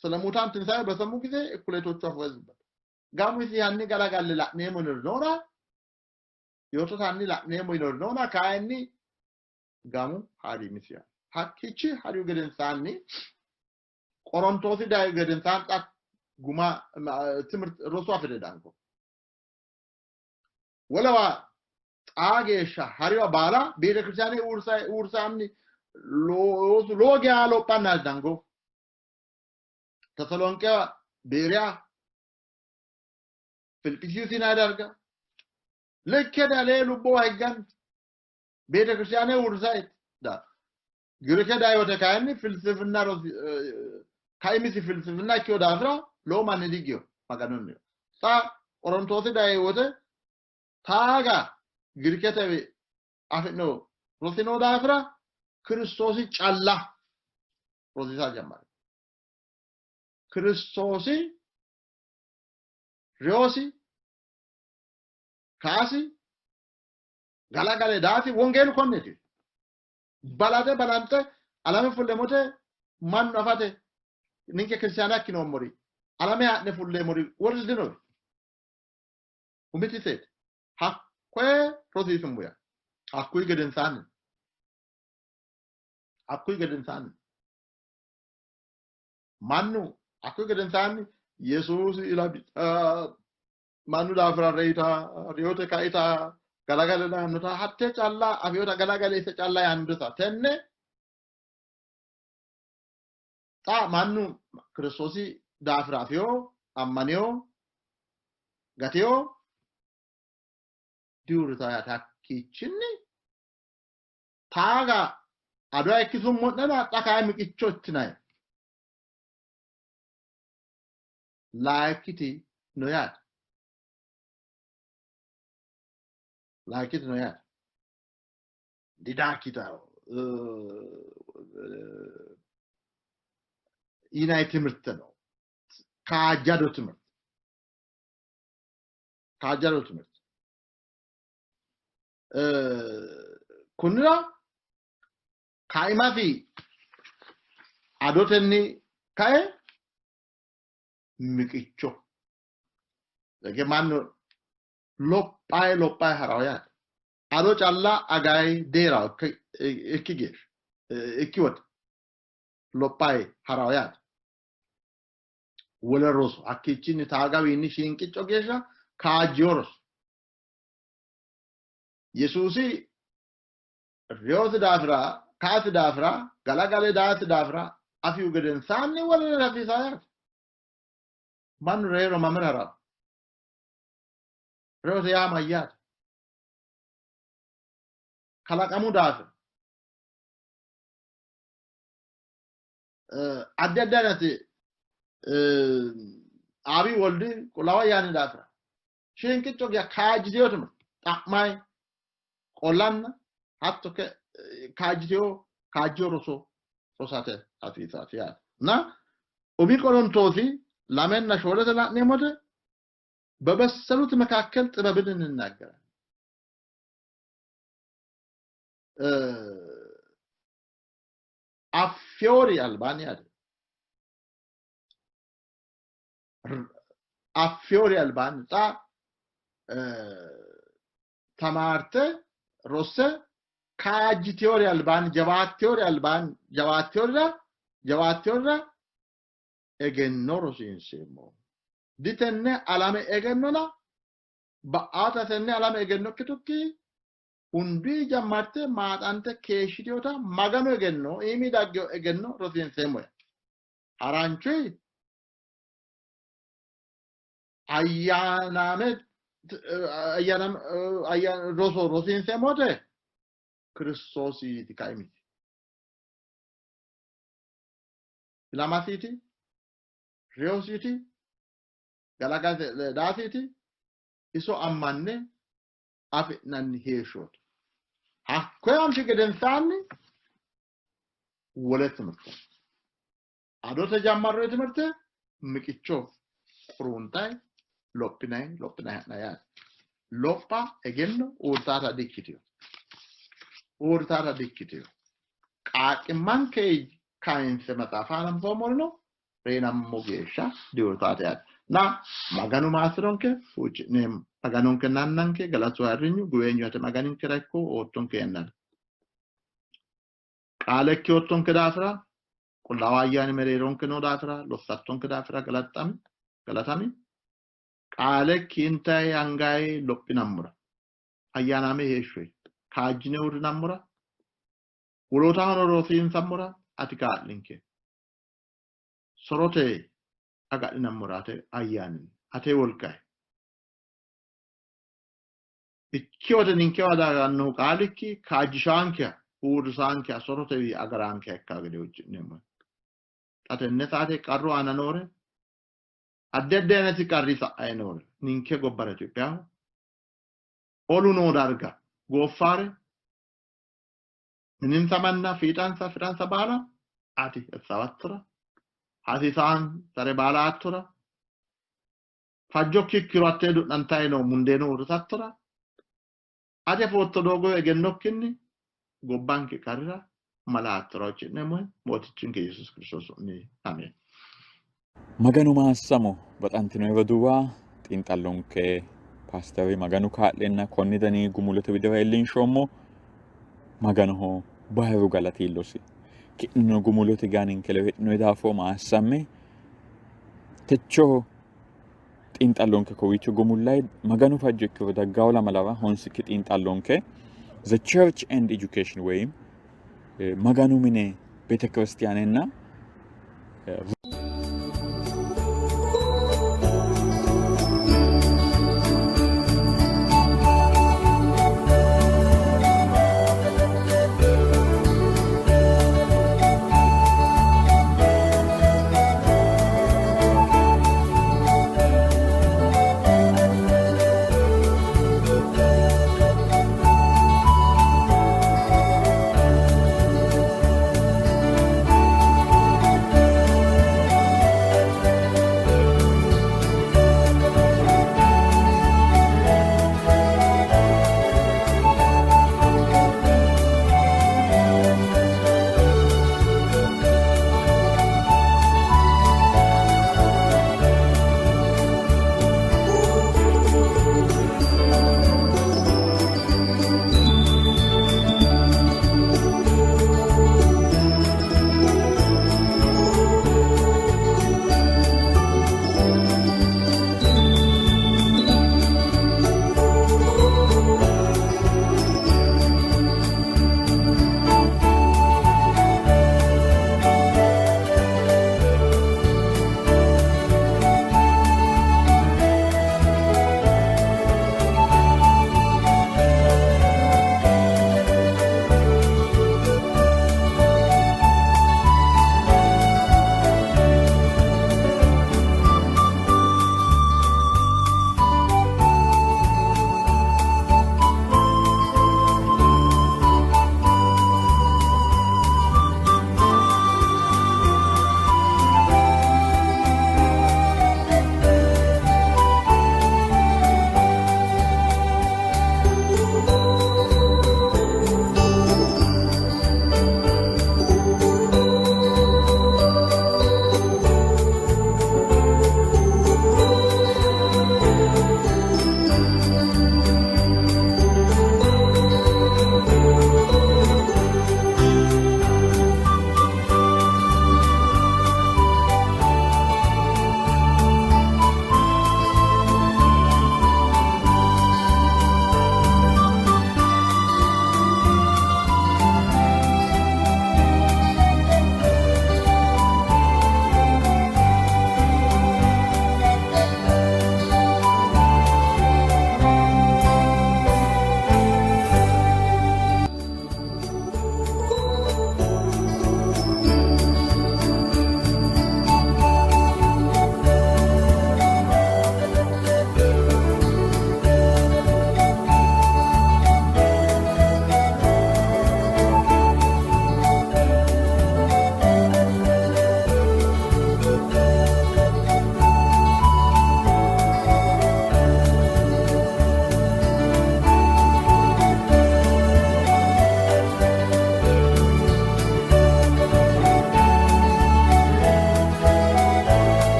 ስለ ሙታን ትንሣኤ በሰሙ ጊዜ እኩሌቶቹ አፌዙበት። Gamu isi hanni galagalle la'neemmo yinori noona yootote hanni la'neemmo yinori noona kayinni gamu haariimisi yaate. Hakkiichi harihu gedensaanni Qorontoosi dayi gedensaanni xa guma ትምህርት rosu afire dango. Wolewa xaa geeshsha hariwa baala beetekiristaane uursaanni loosu lowo geya lophannaati dango. Teselonqewa, Beeriya, Filiphisiyuusi yinanni darga likke dalee lubbowa higganni beetekiristaane uursaeti da. Girike dayi wote kayinni filsifinna kaimisi filsifinna ikkino daafira lowo manni digiyo Maganunniwa. Xa Qorontoosi dayi wote taaga Girikete afi'no rosino daafira Kiristoosi calla rosiisa jammari. Kiristoosi reyosi kaasi galagale daasi wongeelu konneeti. Balate balante alame fulleemmote mannu afate ninke kiristaana ikkinoommori alame haa'ne fulleemmori woluri dinori. Umiti iseeti. Hakkoye rosiisummo yaa. Hakkuyi gedensaanni. Hakkuyi gedensaanni. Mannu hakkuyi gedensaanni Yesuusi ilami mannu daafira reyita reyote kaita galagale daannota hatte calla afiyota galagale ise calla yaannota tenne xa mannu Kiristoosi daafira afiyo ammaniyo gatiyo diuurrita yaate hakkiichinni taaga ado hayikkisummo'nena xa kayi miqicho ittinayi layikkiti no yaate. Layikkiti no yaate. Didaakitaho yinanni timirte no. Kaajjado timirte. Kaajjado timirte. Kunnira Kaimasi adotenni kae miqicho. Ege mannu lophayi lophayi harawo yaate. Ado calla agayi deerawo ikki geeshsha ikki wote lophayi harawo yaate. Wole roso hakkiichinni taagawiinni shiinqicco geeshsha kaajjiyo roso. Yesuusi reyosi daafira, kaasi daafira, galagale daasi daafira afihu gedensaanni wole rasiisaa yaate. Mannu reyiro mamira ha'ranno? Reyote yaa mayyaate? Kalaqamu daafira addi addi ayinati aabi woldi qullaawa ayyaani daafira shinqicco geya kaajjiteyo timirte xa'mayi qollanna hatto kaajjiteyo kaajjiyo roso rosate hasiisaati yaate. Na umi Qorontoosi lamenna shoolete la'neemmote በበሰሉት መካከል ጥበብን እንናገራለን። አፊዮሪ አልባኒ አለ አፊዮሪ አልባኒ ጣ tamaarte rosse kaajjiteyoori albaanni jawaatteyoori albaanni jawaatteyoorira jawaatteyoorira egenno rosiinseemmo. Ditenne alame egennona ba'aata tenne alame egenno ikkitukki hundii jammarte maaxante keeshshiteyota Maganu egenno iimi daggeyo egenno rosiinseemmo. Haranchuyi ayyaanaame ayyaana roso rosiinseemmo wote Kiristoosiiti kaimiti. Ilamasiiti, reyosiiti, galagale daasiiti, iso ammanne afi'nanni heeshshooti. Hakkoye anfi gedensaanni wole timirte adote jammarroyi timirte miqicho quruuntayi lophinay lophinay ha'nay yaate. Lopha egenno uurtaata dikkitino. Uurtaata dikkitino. Qaaqqimmanke kayinse maxaafa hananfoommorino reyinammo geeshsha diuurtaate yaate. Na Maganu maassi'ronke huucci'neemmo. Maganonke nannanke galatu ayirrinyu guweenyu ate Maganinkera ikko oottonke yannara. Qaalekki oottonke daafira Qullaawa Ayyaani mereeronke noo daafira lossattonke daafira galaxxami galatami. Qaalekki intayi angayi lophinammora ayyaanaame heeshshoyi kaajjine uurrinammora wolootahono rosiinsammora ati kaa'linke. Sorote agadhinammora ate ayyaaninni ate wolqayi ikkiwote ninkewa dagannohu qaalikki kaajjishaankeha uurrisaankeha sorotewi agaraankeha ikkaa gede huucci'neemmo. Xa tenne saate qarru aana noore addi addi ayinati qarri sa'ayi noore ninke gobbara Itophiyaho olu noo darga gooffaare mininsa manna fiixansa firansa baala ati assawattora hasiisaansare baala attora fajjokki ikkiro hattee du'nantayi noo mundeeno uurrisattora ate footto doogo egennokkinni gobbanke qarrira mala attora huucci'neemmohe Mootichinke Yesuus Kiristoos su'minni ameen. Maganu maassamo baxantino roduuwa xiinxallonke paasteri Maganu kaa'lenna konni dani gumulote widira iillinshoommo. Maganoho bayiru galati iillosi. Ki'neno gumulote gaaninke ledo heedhinoyi daafo maassamme. Techo xiinxallonke kowiicho gumullayi Maganu fajjo ikkiro daggawo lamalara honsikki xiinxallonke The Church and Education ወይም Maganu mine beetekiristiyaanenna